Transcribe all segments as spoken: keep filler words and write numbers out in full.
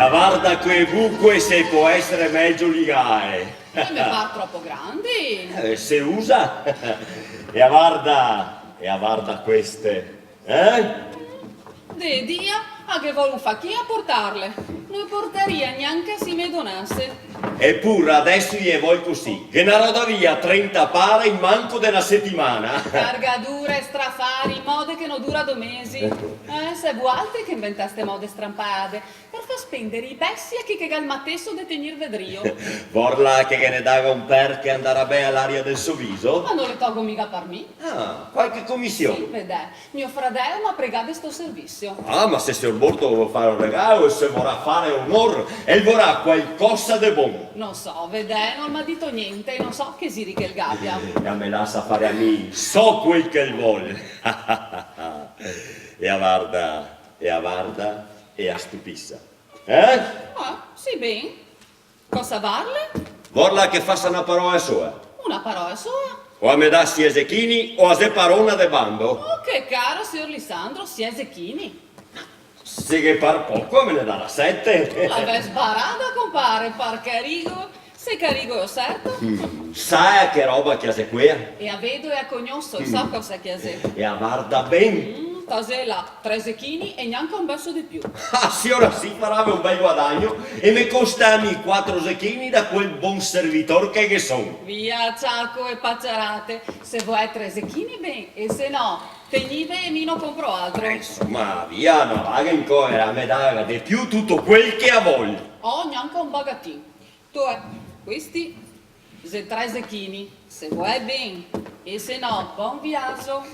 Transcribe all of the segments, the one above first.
A varda che buco e se pol esar mejo ligae. E me par tropo grandi. Eh, se usa. E a varda, e a varda queste, eh? De dia, a ghe vol un fachin a portarle. No e portaria gnanca se i me donase. Epur adeso i e vol cusì. Ghe n'arò dà via trenta pare in manco de na setimana. Cargadure, strafari, mode che no dura do mesi. Eco. Eh, sè vualtri che inventè ste mode strampade. Par far spender i pesi a chi che ga el mateso de tegnirve drio. Vorla che ghe ne daga un per che andarà ben a l'aria del so viso? Ma no le togo miga par mi. Ah, qualche comision? Sì, vedè, mio fradel m'à pregà de sto servisio. Ah, ma se sior Bortolo vol far un regalo, el se vorà far onor, el vorà qualcosa de bon. No so, vedè, no el m'à dito gnente, no so che ziri che el gabia. E a me lasa far a mi, so quel che el vol. E a varda, e a varda, e a stupisa. Eh? Ah, sì ben. Cosa varle? Vorla che fasa na parola sola. Una parola sola? O a me dà sie zechini o a xe parona de bando. Oh, che caro, sior Lisandro, sie zechini. Se ghe par poco, me ne darà sete. La vè sbarada, compare, parché rigo, se che rigo, certo. Mm. Sa che roba che a xe quea? E a vedo e a cognoso, so cosa che a xe. E a varda ben. Mm, tasela, tre zechini e gnanca un beso de più. Ah, siora, sì, farave un bel guadagno e me costa a mi quatro zechini da quel bon servitor che ghe son. Via, ciaco e paciarate, se voè tre zechini ben, e se no, tegnive e mi no compro altro. Eh, insoma, via, no la vaga in colera, a me daga de più tuto quel che a vol. Oh, gnanca un bagatin. Toè, questi xe tre zechini, se voè ben, e se no, bon viaso.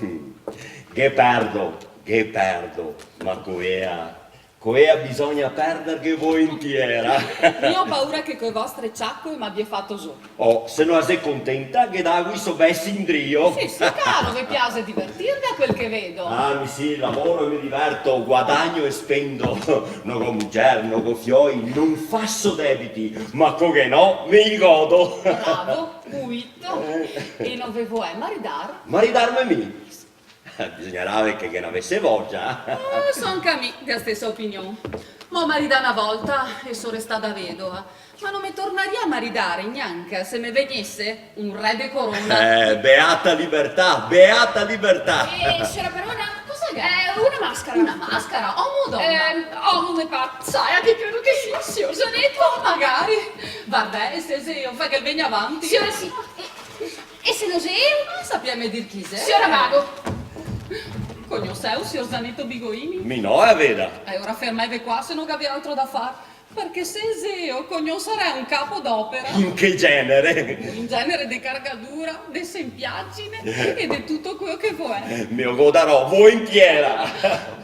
Ghe perdo, ghe perdo, ma co ea, co ea bisogna perderghe volentiera. Mi go paura che co e vostre ciacoe m'abie fato zo. Oh, se no a xe contenta, ghe dago i so besi indrio. Sì, sì, caro, ve piaxe divertirve a quel che vedo. Ah, mi sì, lavoro e me diverto, guadagno e spendo. No go muger, no go fioi, no faso debiti, ma co ghe n'ò, me i godo. Bravo, puito. Eh. E no ve voè maridar? Maridarme mi? Bisognarave che ghe n'avese vogia. Eh, so anca mi dea stesa opinion. M'ò maridà na volta e so restada vedova, ma no me tornaria a maridar gnanca se me vegnese un re de corona. Eh, beata libertà, beata libertà! Eh, siora parona, cosa gh'è? Eh, una mascara. Una mascara? Omo o dona? Ehm, omo, me par. Sa, a chi credo che sia, sior Zaneto? Oh, magari. Vardè, e se xe eo, fè che el vegna avanti. Siora sì. E, e se no xe eo? Ah, sapieme dir chi xe? Siora Mago. Cognoseu sior Zaneto Bigoini? Mi no, a veda. E ora fermeve qua, se no gavè altro da far. Parché se xe eo, cognosarè un capo d'opera. In che genere? In genere de cargadura, de sempiagine e de tuto queo che voè. Me o godarò volentiera.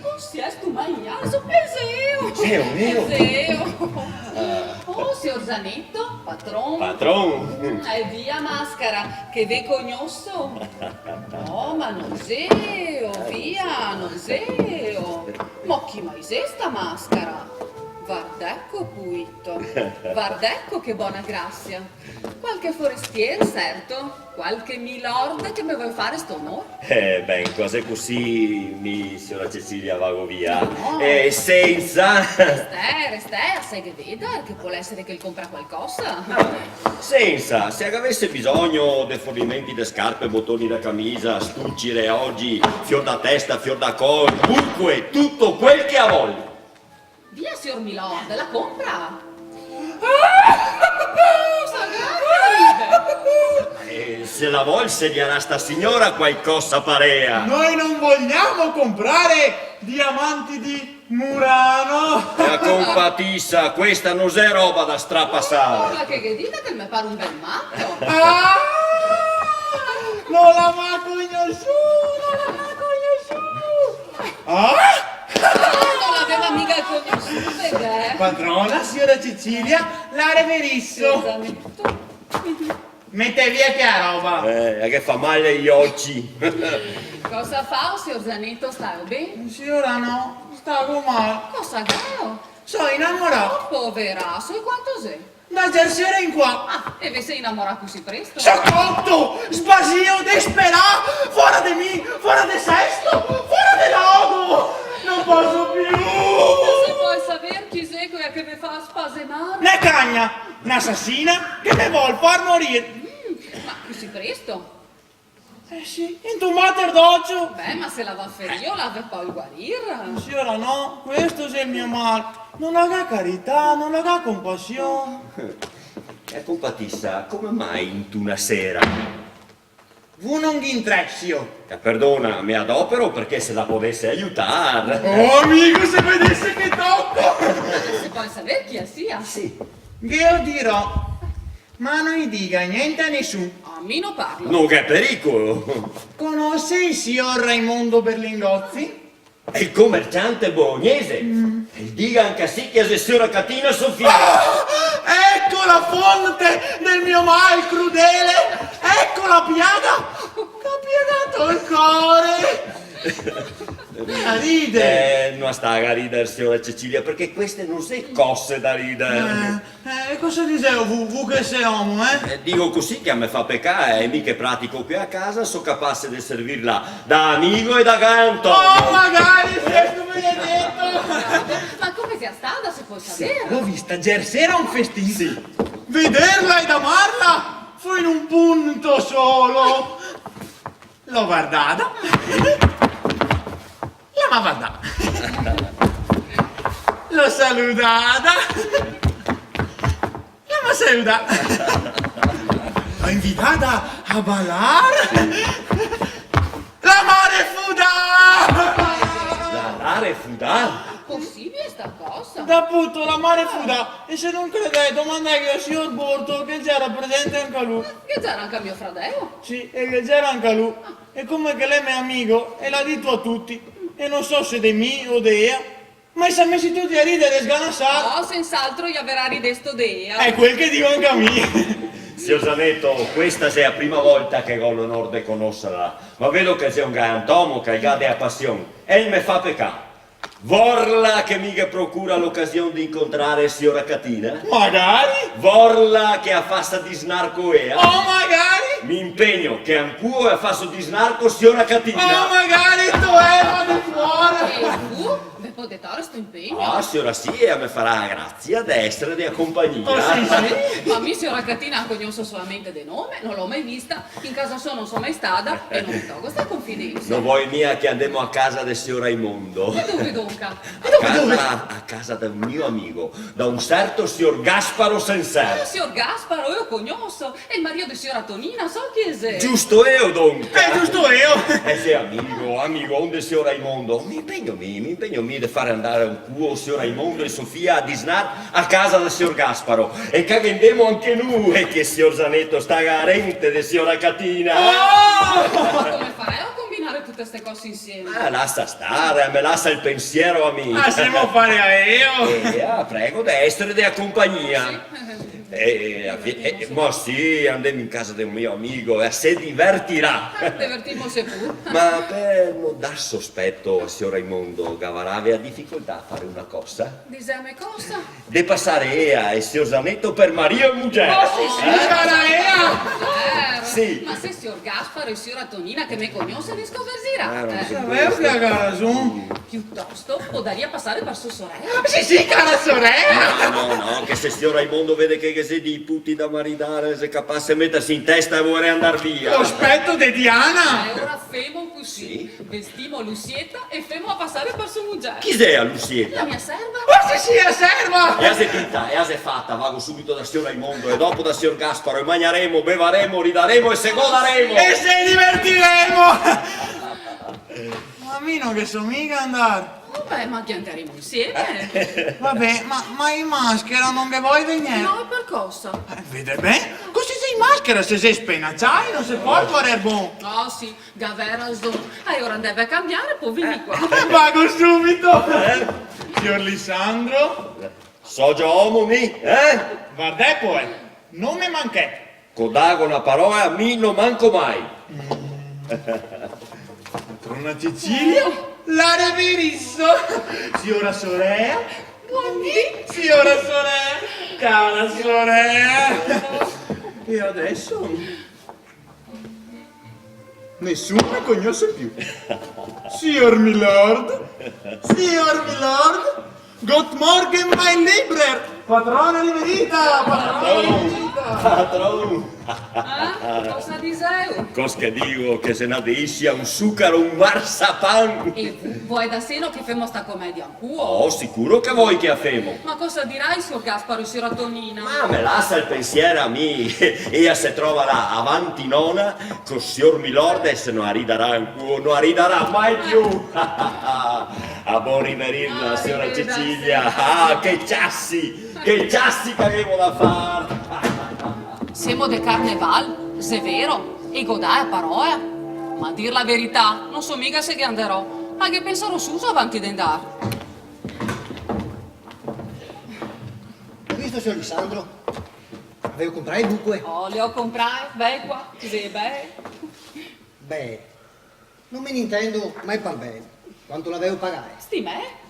Oh, siestu mai in aso? E xe eo! Xe eo, eo? E xe eo! Ah. Oh, sior Zaneto, patron. Patron. Mm, e via mascara, che ve cognoso. No, ma no xe eo, via, no xe eo. Ma chi mai xe sta mascara? Vardè co, puito. Vardè co, che bona grasia. Qualche forestier, certo. Qualche milord che me vol far sto onor. Eh, ben, co xe cusì, mi, siora Cecilia, vago via. No. Eh, sensa... Restè, restè, a se ghe veda, che pol esar che el compra qualcosa. Ah, sensa, se a gavese bisogno de fornimenti de scarpe, botoni da camisa, stucire, ogi, fior da testa, fior da col, bucoe, tuto quel che a vol. Via, sior milord, la compra! Ah! Cosa gh'è che ride? Eh, se la vol, se ghe darà sta siora qualcosa par ea. Noi non vogliamo comprare diamanti di Murano. La compatisa, questa no xe roba da strapasar. Varda che ghe diga che me par un bel mato. Ah! No la m'à cognosù, no la m'à cognosù. Ah? No la gaveva miga cognosù, eh? Patrona, siora Cecilia, la reveriso. Scusami. Mete via che roba. Eh, che fa mal i oci. Cosa fao, sior Zaneto? Stao ben? Siora no, stago mal. Cosa gh'eo? So inamorà. Oh, poveraso, e quanto xe? Da ier sera in qua. Ah, e ve se inamorà cusì presto? So coto, sbasìo, desperà, fora de mi, fora de sesto, fora de logo. No poso più. E se pol saver chi xe quea che ve fa asasina che me vol far morir. Mm, ma cusì presto? Eh sì, in un bater d'ocio. Beh, ma se la va ferìo, la va pol guarir. Siora no, questo xe el mio mal. No la ga carità, no la ga compasion. E compatisa, come mai in una sera? Vu no ghe interesa. Eh, perdona, me adopero parché se la podese aiutar. Oh, amigo, se vedese che toco! Se pol saver chi la sia? Sì. Ghe lo dirò, ma no i diga gnente a nesun. A mi no parlo. No ghe xe pericolo. Conose el sior Raimondo Berlingozzi? El comerciante bolognese? Mm. El diga anca sì che la xe siora Catina so fia. Ah! Eco la fonte del mio mal crudele! Eco la piaga che ga piagato el core! A rider! Eh, no sta a rider, siora Cecilia, parché queste no xe cose da rider. Eh. Eh, e cosa diseo vu, vu che sé omo, eh? Eh, digo cusì che a me fa pecà, eh, mi che pratico qui a casa, so capace de servirla da amigo e da galantomo. Oh, magari, Gesù benedeto! Ma come sia stada, se pol saver? Sì, l'ho vista ier sera a un festin. Sì. Vederla ed amarla fu in un punto solo. L'ho vardada. La m'ha vardà. L'ho saludada. La m'ha saludà. L'ho invitada a balar. La m'ha refudà. La l'ha refudà? Posibile sta cosa? Daputo, la m'ha refudà. E se no credè, domandè al sior Borto, che gera presente anca lu. Che gera anca mio fradeo? Sì, e che gera anca lu. Ah. E come che l'è me amigo, el l'ha dito a tuti, e no so se de mi o de ea, ma i s'è mesi tuti a ridere sganasà. No, sens'altro i averà ridesto de ea. Xe quel che digo anca mi. Sior Zaneto, questa xe la prima volta che go l'onor de conoserla, ma vedo che el xe un galantomo, che el ga dea pasion, e el me fa pecà. Vorla che mi ghe procura l'ocasion de incontrar siora Catina? Magari! Vorla che a fasa disnar co ea? Oh, magari! Mi impegno che ancuo a faso disnar co siora Catina. Oh, magari, toema de fora! E vu? Ve podè tor sto impegno? Ah, siora sì, ea me farà la grazia de esare de compagnia. Oh, sì, sì. Ma mi siora Catina la cognoso solamente de nome, no l'ho mai vista. In casa sua no so mai stada e no me togo sta confidensa. No vol mia che andemo a casa de sior Raimondo? E dove donca? E dove, dove? A casa, a casa de un mio amigo, da un certo sior Gasparo Senser. Ah, sior Gasparo, eo lo cognoso, xe el marìo de siora Tonina, so chi xe. Giusto eo, donca. Eh, giusto eo. Eh, xe amigo, amigon de sior Raimondo. Mi impegno mi, mi impegno mi de far andar un cuo sior Raimondo e so fia a disnar a casa de sior Gasparo, e che ghe ndemo anca nu, e che sior Zaneto staga arente de siora Catina. Oh! Ma come faremo a combinar tute ste cose insieme? Ah, lasa star, me lasa el pensiero a mi. Ah, semo far a eo? Eh, ah, prego de esare de compagnia. Sì. Eh, eh, eh, ma sì, andemo in casa de un mio amigo e se divertirà. Ah, divertimose pur. Ma par no dar sospeto a sior Raimondo, gavarà dea dificoltà a far una cosa? Diseme cosa? De pasar ea e sior Zaneto par marìo e mugier. Oh, sì, sì, cara ea! Eh? Sì. Ma se sior Gasparo e siora Tonina che me cognose ne scoverzirà. Ah, no, eh. Saveo che la ga rason. Piutosto, podarìa pasar par so sorela. Sì, sì, cara sorela! No, no, no, che se sior Raimondo vede che, che ghe xe dei puti da maridar, xe capace de meterse in testa e voler andar via. Cospeto de Diana! E ora femo cusì. Sì. Vestimo Lucieta e femo a pasar par so mugier. Chi xe a Lucieta? La mia serva. Oh, sì, sì, la serva! E la xe dita, e la xe fata, vago subito da sior Raimondo e dopo da sior Gasparo e magnaremo, bevaremo, ridaremo e se godaremo! E se divertiremo! Ma mi no ghe so miga andar. Oh, beh, ma piantaremo insieme. Vabè, ma, ma in maschera no ghe vol vegner? No, par cosa? Eh, vede ben, cusì xe in maschera, se xe spenaciai, no se pol parer bon. Oh, sì, gavè rason. E ora ndè a cambiar, po vegnì qua. Eh, vago subito. Eh? Sior Lisandro? So gio omo mi, eh? Vardè po, eh, no me manchè. Co dago na parola, mi no manco mai. Mm. Patrona Cecilia, la reveriso. Siora Sorea, buondì. Siora Sorea, cara Sorea. E adeso? Nesun me cognose più. Sior Milord, sior Milord, Guten Morgen, mein Lieber. Patrona, rivegnita! Patrona, rivegnita! Patron! Eh? Cosa diseu? Cos che digo, che xe na delisia, un sucaro, un marsapan! E vuto da seno che femo sta comedia ancuo? Oh, sicuro che voi che a femo! Ma cosa dirà el sior Gasparo, siora Tonina? Ma me lasa el pensier a mi, ea se trova là, avanti nona, co sior Milordes, no a ridarà ancuo, no a ridarà mai più! A bon riverirla, siora Cecilia! Ah, che ciasi! Che ciasi che gavemo da far! Semo de carneval, xe vero, e go dà a parola. Ma a dir la verità, no so miga se ghe anderò. A ghe pensarò suso avanti de ndar. Gavì visto, sior Lisandro? Gaveu comprà e bucoe? Oh, le go comprà, ve qua, xe bele. Beh, no me n'intendo, ma e par ben, quanto le gaveu pagae? Sti me?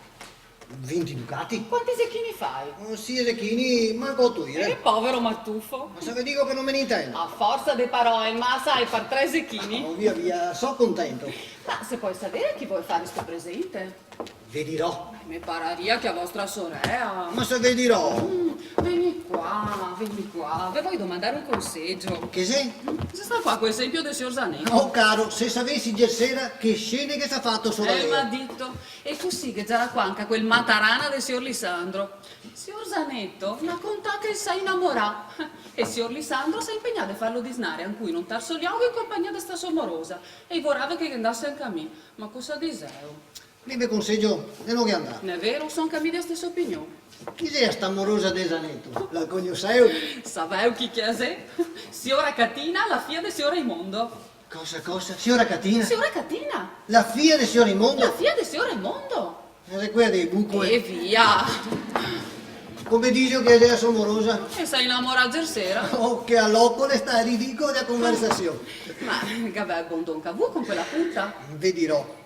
Vinti ducati. Quanti zechini fai? Oh, sì, zechini, manco oto lire. Eh, povero matufo. Ma se ve digo che no me n'intendo. A forsa de paroe, ma sai, par tre zechini. Oh, via, via, so contento. Ma se pol saver a chi vol far sto presente? Ve dirò. Me pararia che a vostra sorela. Ma se ve dirò. Mm, vegni qua, vegni qua. Ve voio domandar un consegio. Che xe? Xe sta qua co el sempio de sior Zaneto. Oh, caro, se savesi gersera che scene che s'à fato sora. Eh, el me ga dito. E cusì ghe sarà qua anca quel matarana de sior Lisandro. Sior Zaneto, el me ga contà che el s'à inamorà. E sior Lisandro s'à impegnà de farlo disnare ancoi in un tarso liogo in compagnia de sta so morosa. E el vorave che ghe ndase anca mi. Ma cosa diseu? Mi ve consegio de no ghe andar. N'è vero, so anca mi de steso opinion. Chi xea sta morosa de Zaneto? La cognoseu? Saveu chi che a xe? Siora Catina, la fia de sior Raimondo. Cosa, cosa? Siora Catina? Siora Catina! La fia de sior Raimondo? La fia de sior Raimondo! E xe quea dei bucoe? E via! Come dixo che a xe la so morosa? E s'à inamorà gersera. Oh, che a loco l'è stà el ridicolo dea conversasion. Ma, gavè, bon, donca, vu con quela puta? Ve dirò.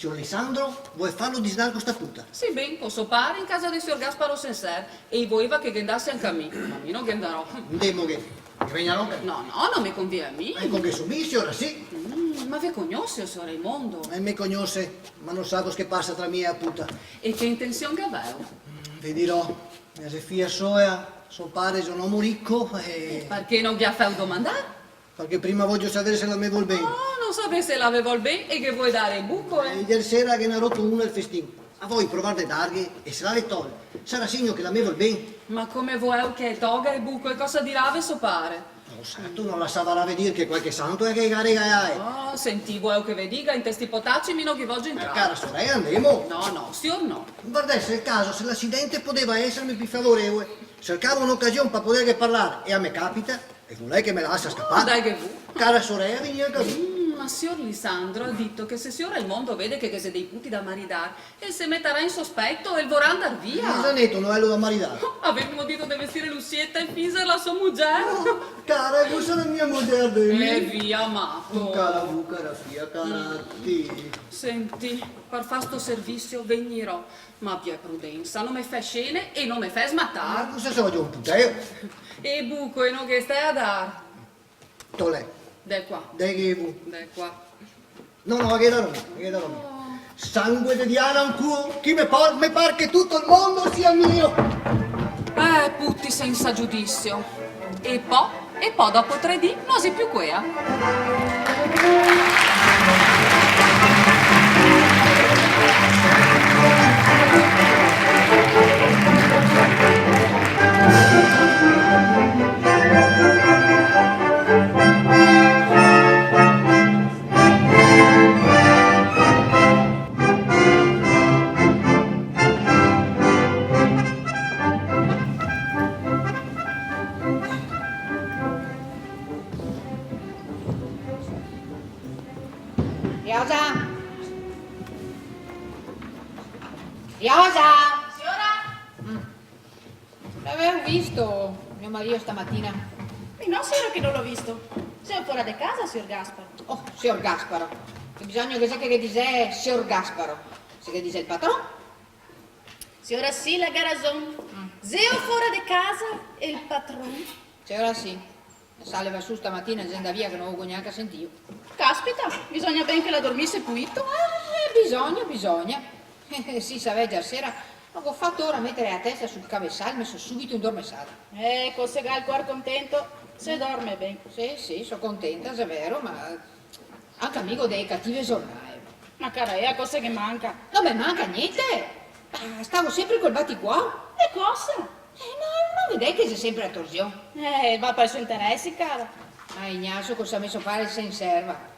Sior Lisandro vol farlo disnar co sta puta. Sì, ben, co so pare in casa de sior Gasparo Senser, e i voeva che ghe ndase anca mi, ma mi no ghe ndarò. Ndemoghe, che vegnarò anca mi. No, no, no me convien a mi. Eco che so mi, siora sì. Mm, ma ve cognose, sior Raimondo? Eh, me cognose, ma no sa cos che pasa tra mi e a puta. E che intension che gaveu? Mm, ve dirò, la xe fia soa, so pare xe un omo rico, e... E parché no ghe a feu domandar? Parché prima vojo saver se la me vol ben. Oh, no savè se la ve vol ben e ghe vol dare buco, eh? E iersera ghe n'à roto una al festin. A voi provar de darghe e se la le tol, sarà segno che la me vol ben. Ma come voeu che toga e buco e cosa dirave so pare? No, certo, no la savarà dir che qualche santo che ghe ga regalà. Oh, sentì, voeu che ve diga, inte sti potaci mi no ghe vojo intrar. Eh, cara sorela, ndemo. No, no, sior no. Vardè, se el caso, se l'acidente podeva eserme pì favorevole, sercavo un'ocasion par poderghe parlar e a me capita, e volè che me la lasa scapar? Oh, dai che vu. Cara sorela, vegnì anca vu. Mm, ma sior Lisandro ga dito che se sior Raimondo vede che ghe xe dei puti da maridar, el se metarà in sospeto e el vorà ndar via. Cosa, Zaneto, no xe elo da maridar? Oh, gavevimo dito de vestir Lucieta e finzer la so mugier. Oh, cara, cosa la mia mugier de mi? Eh, via, mato. Oh, cara vu, cara fia, cara ti. Sentì, par far sto servisio vegnirò. Ma abia prudensa, no me fè scene e no me fè smatar. Ma cosa so, un puteo? E buco, e no ghe stè a dar. Tolè. De qua. De che vu? De qua. No, no, ghe darò mi, ghe darò mi. Oh. Sangue de Diana, un culo, chi me por-, me par che tuto el mondo sia mio. Eh, puti sensa giudisio. E po, e po dopo tre dì no xe più quea. Riosa! Riosa! Siora? Mm. L'aveu visto mio marìo stamatina? Mi no, siora, che no l'ò visto. Xe fora de casa, sior Gasparo. Oh, sior Gasparo. Che bisogno che xe che ghe disè sior Gasparo? Se ghe dise el patron. Siora sì, la ga rason. Mm. Xeo fora de casa e el patron? Siora sì. Sa, el levà su stamatina, el xe ndà via che no lo go gnanca sentìo. Caspita, bisogna ben che la dormise puito. Eh, bisogna, bisogna. Eh, sì, savè, gersera Ma go fato ora a meter la testa sul cavesal, me so subito indormesada. Eh, co se ga el cuor contento, se dorme ben. Sì, sì, so contenta, xe vero, ma anca mi go dee cative zornade. Ma cara ea, cosa che manca? No me manca gnente! Ah, stavo sempre col baticuor. E cosa? Eh, no, no vedè che xe sempre a torsion? Eh, va par i so interesi, cara. Ah, Ignacio, cosa me so fare se inserva?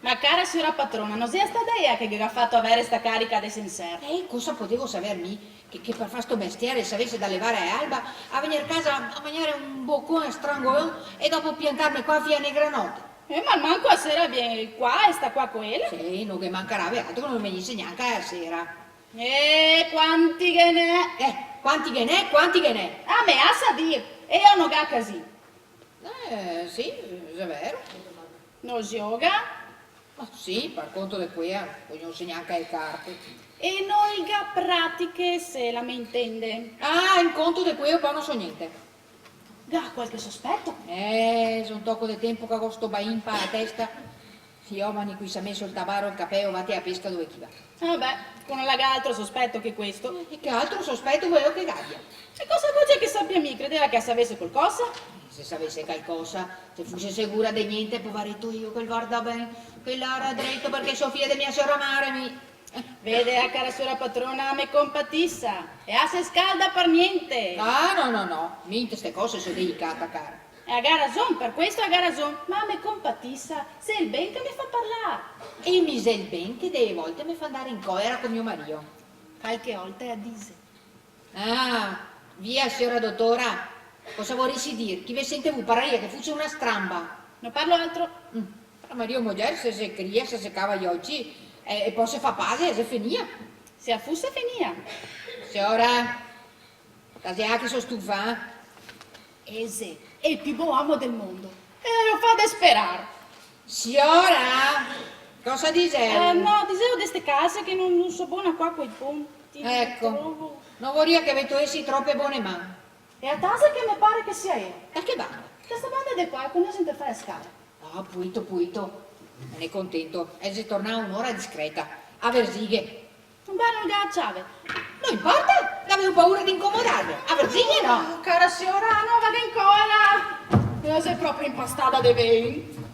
Ma cara siora patrona, no xea stada ea che ghe ga fato aver sta carica de senser? Eh, cosa podevo saver mi, che, che par far sto mestiere se avese da levar a l'alba, a vegner casa a magnar un bocon a strangolon e dopo piantarme qua fin a negra note? Eh, ma almanco a sera vien qua e sta qua co ela? Sì, no ghe mancarave altro che no vegnise gnanca a sera. Eh, quanti ghe n'è? Eh, quanti ghe n'è, quanti ghe n'è? Ah, me asa dir, e ea no ga casin? Eh, sì, xe vero. No xoga? Ma sì, par conto de quea, cognose gnanca le carte. E no i ga pratiche, se la me intende. Ah, in conto de queo po no so gnente. Ga qualche sospeto? Eh, xe un toco de tempo che go sto bain pa la testa. I omani co i s'à meso el tabaro al capeo, va te a pesca dove che i va. Ah, beh, co no la ga altro sospeto che questo. E che altro sospeto voleu che gabia? E cosa voleu che sapia mi? Credeva che la savese qualcosa? Se savese qualcosa, se fuse segura de gnente, povareto eo che el varda ben, che el lara dreto, parché so fia de mia siora mare, mi. Vede, cara siora patrona, me compatisa, e la se scalda par gnente. Ah, no, no, no, mi inte ste cose so delicata, cara. E la ga rason, par questo la ga rason, ma me compatisa, xe el ben che me fa parlar. E mi xe el ben che dee volte me fa ndar in colera co mio marìo. Qualche volta la dise. Ah, via, siora dotora. Cosa voresi dir? Che i ve sente vu, pararia che fuse una stramba. No parlo altro. Mm. Però marìo e mojer se, se cria, se, se cava i oci, e, e po se fa paxe, xe finìa. Se la fuse finìa. Siora, tasea che so stufa, eh? El xe el pì bon omo del mondo. E lo fa desperar. Siora, cosa diseu? Eh, no, diseo de ste case che no, no so bona qua coi ponti. Eco, no voria che ve toesi trope bone man. E la tasa che me pare che sia ea. Da che banda? Da sta banda de qua, co no sente fare a scala. Ah, puito, puito. Me ne contento. El xe tornà un'ora discreta. A versighe. Beh, no ga la ciave. No inporta, gaveo paura de incomodarlo. A versighe no. Oh, cara siora, no vaga in colera. Ea xe proprio inpastada de ben.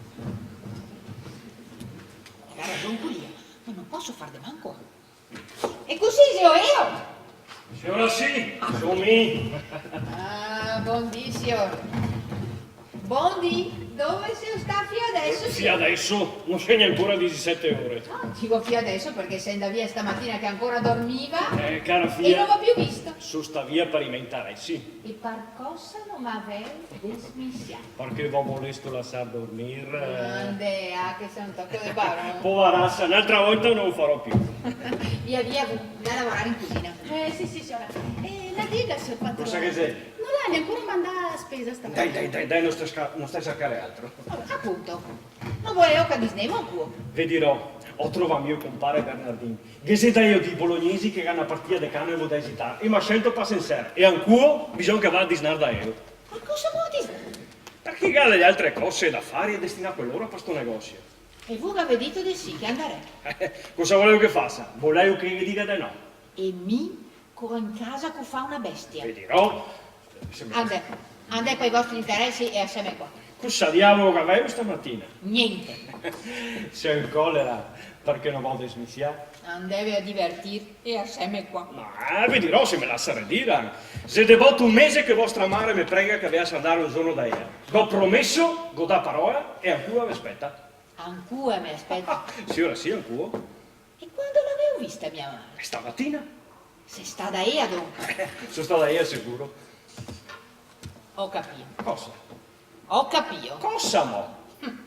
Ga rason quea, ma no poso far de manco. E cusì xeo eo? Siora sì, so mi. Ah, bondì, sior. Bondì, dove xeo stà fin adeso, sior? Fin adeso? No xe gnancora disisete ore. Ah, digo fin adeso parché xe ndà via stamatina che ancora dormiva. Eh, cara fia, e no v'ò più visto. So stà via par i me interesi. E par cosa no m'aveu desmisià? Parché v'ò volesto lasar dormir. Ande, ah, che xe un toco de baron. Povarasa, n'altra volta no lo farò più. Via, via, vu, ndè a lavorar in cusina. Eh, sì, sì, siora. Eh, la diga, sior patrone. Cosa che xe? No l'à gnancora mandà a spesa stamane? Dai, dai, dai, dai, no sta sca-, no sta sercar altro. Oh, apunto. No voleu che disnemo ancuo? Ve dirò, ò trovà mio compare Bernardin. Ghe xe da eo dei bolognesi che ga na partia de canovo da esità e m'à scelto pa senser, e ancuo bisogna che va a disnar da eo. Ma cosa vol disnar? Parché ga dele altre cose da far e destinà quel oro pa sto negosio. E vu gavè dito de sì, che andarè. Cosa voleu che fasa? Voleu che ghe diga de no? E mi co in casa co fa una bestia. Ve dirò, se me... Andè, andè coi vostri interesi e laseme qua. Cosa diavolo gaveu stamatina? Gnente. Xeo in colera parché no v'ò desmisià? Andeve a divertir e laseme qua. Ma ve dirò, se me lasarè dir. Xe deboto un mese che vostra mare me prega che vea sa ndar un giorno da ea. Go promeso, go dà parola e ancuo la ve speta. Ancuo la me speta? Ah, siora sì, ancuo. E quando l'aveu vista mia mare? Stamatina. Xe stada ea, donca? So stada ea, sicuro. Ò capìo. Cosa? Ò capìo. Cosa mo? Hm.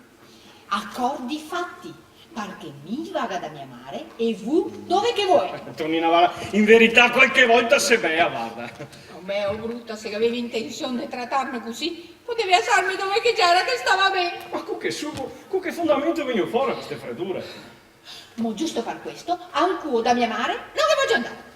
Acordi fati, parché mi vaga da mia mare e vu dove che volè. Tonina, varda, in verità qualche volta xe bea, varda. Oh, bea o bruta, se gavevi intension de tratarme cusì, podeve lasarme dove che gera che stava ben. Ma co che sugo, co che fondamento vegneu fora ste fredure? Mo giusto par questo, ancuo da mia mare no ghe vogio ndar.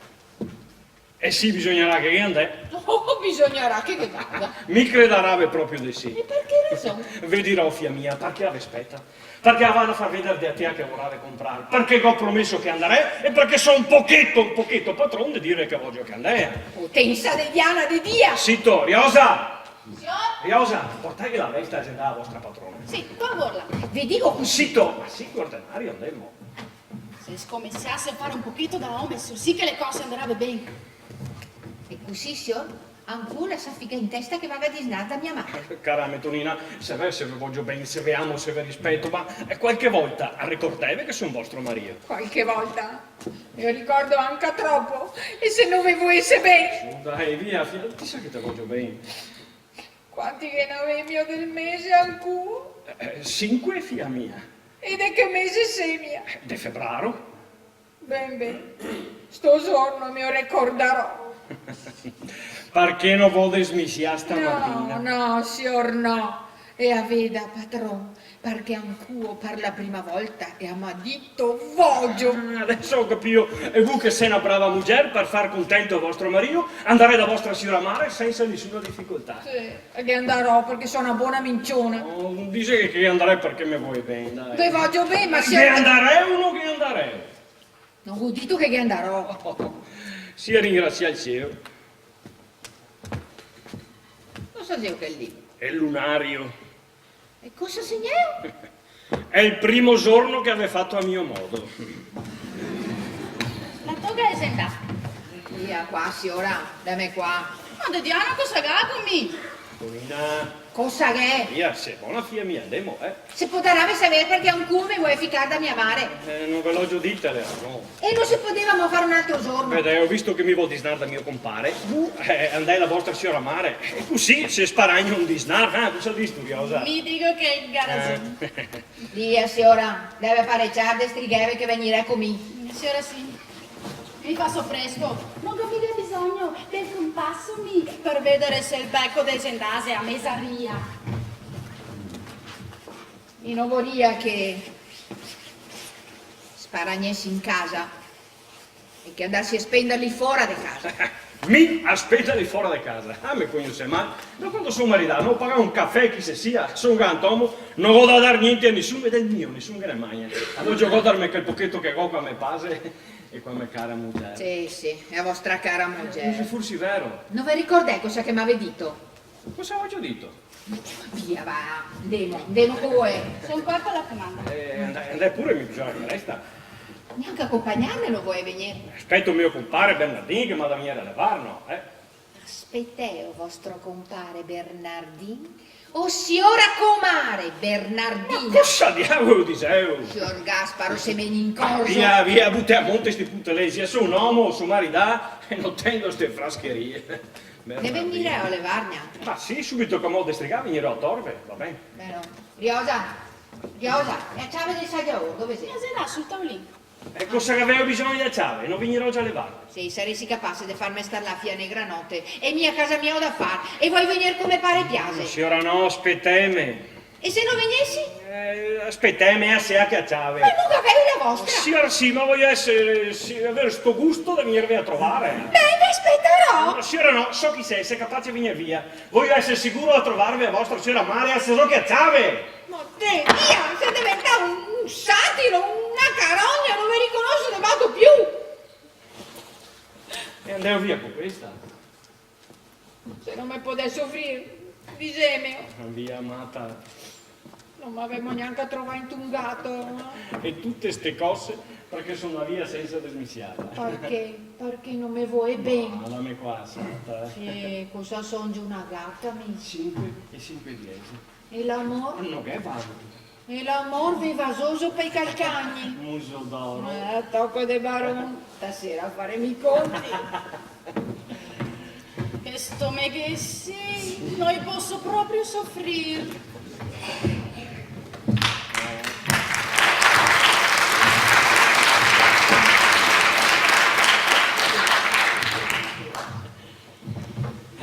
Eh sì, bisognarà che ghe andè. Oh, bisognarà che ghe vada. Mi credarave proprio de sì. E par che rason? Ve dirò, fia mia, parché la ve speta. Parché la va a far veder de a tea che la vorave comprar. Parché go promeso che andarè e parché so un pocheto, un pocheto patron de dire che vogio che andea. Potensa de Diana de Dia! Sito, Riosa! Sior? Riosa, portaghe la vesta e agendà a vostra patrona. Sì, par favor. Ve digo cusì. Sito, ma sì, quartenario, andemo. Se scomensiase a far un pocheto da omo, so sì che le cose andarave ben. E cusì, sior, ancora la se figa in testa che vaga a disnar da mia mare. Cara me Tonina, se ve, se ve vogio ben, se ve amo, se ve rispeto, ma, eh, qualche volta ricordeve che son vostro marìo. Qualche volta? Me ricordo anca tropo, e se no ve voese ben. Su, dai, via, fia, ti sa che te vogio ben. Quanti ghe n'avemio del mese al cuo? Eh, eh, sinque, fia mia. E de che mese semia? Eh, de febraro. Ben, ben, sto giorno me lo ricordarò. Parché no vo desmisiar stamatena? No, no, sior, no. E la veda, patron, parché ancuo par la prima volta la m'ha dito "vogio". Ah, deso go capìo. E vu che sé na brava mugier, par far contento vostro marìo, andarè da vostra siora mare sensa nisuna dificoltà. Sì, che andarò, parché so na bona minciona. Oh, dise che andarè parché me voe ben, dai. Che vogio ben, ma... Che andarè o no che andarè? No go dito che ghe andarò. Sia ringrasià el cielo. Cosa xeo quel lì? El lunario. E cosa segneo? Xe el primo giorno che la ve fato a mio modo. La toga xe sentà. Via qua, siora, dame qua. Ma de Diana cosa ga co mi? Tonina. Cosa che xe? Via, sì, bona fia mia, andemo, eh. Se podarave saver parché ancuo me voe ficar da mia mare? Eh, no ve l'ogio dita, le rason. E no se podeva mo far un altro giorno? Vedè, go visto che mi vo disnar da mio compare. Eh, andè da vostra siora mare. E cusì se sparagna un disnar, eh? Cosa distu, Riosa? Mi digo che ga rason. Eh. Via, siora, deve pareciar, destrigheve che vegnirè co mi. Siora sì. Mi faso presto, no go miga bisogno del compaso mi par veder se el beco de Zendase a mesaria. Mi no voria che sparagnesi in casa e che andasi a spenderli fora de casa. Mi a spenderli fora de casa? Ah, me cognosè mal. Da quando so maridà, no go pagà un cafè a chi che sia, so un galantomo, no go da dar gnente a nisun, e del mio nisun ghe ne magna. Vogio godarme quel pocheto che go co me pase. E co me cara mugier. Sì, sì, e a vostra cara mugier. Ma xe forsi vero? No ve ricordè cosa che m'ave dito? Cosa vogio dito? Via, va, ndemo, ndemo co voe. Son qua co la comanda. Eh, andè, andè pure, mi bisogna che resta. Gnanca aconpagnarme no voe vegnir. Speto mio compare Bernardin che m'ha da vegnir a levar, no, eh. Spetè, o vostro compare Bernardin, o siora comare Bernardina. Ma cosa diavolo diseu? Sior Gasparo, se me n'incorzo. Via, via, butè a monte sti putelesie, so un omo, so maridà, e no tendo ste frascherie. Ne vegnireu a levargna? Ma sì, subito che mo destrigà vegnirò a torve, va ben? Beh, no. Riosa, Riosa, e a ciave del sagiaor, dove xe? Eh, xe là, sul taulin. E cosa che gaveu bisogno de ciave? No vegnirò già a levarla. Se i saresi capace de farme star là fin a negra note, e mi a casa mia go da far, e voi vegnir come pare e piase. Siora no, speteme. E se no vegnesi? Eh, speteme, a se a che a ciave. Ma no gaveu la vostra? Siora sì, ma voio eser, sì, aver sto gusto de vegnirve a trovare. Ben, ve spetarò. Siora no, so chi xe, xe capace de vegnir via. Voio eser siguro de trovarve a vostra siora mare, a se so che a ciave. Ma te, via, xe deventà un, un satiro, una carogna, no ve riconoso de modo più! E andeu via co questa? Se no me podè sofrir, disemeo. Via, mata. No m'avemo gnanca trovà intun gato, no? E tute ste cose parché so ndà via sensa desmisiarla. Parché? Parché no me voè ben. Ma dame qua, santa. Sì, cosa songio, una gata, mi? Sinque e sinque diese. E l'amor? No ghe vago. E l'amor ve va zoso pai calcagni. Muso d'oro. Eh, toco de baron. Stasera faremo i conti. Che stomeghesi, no i poso proprio sofrir.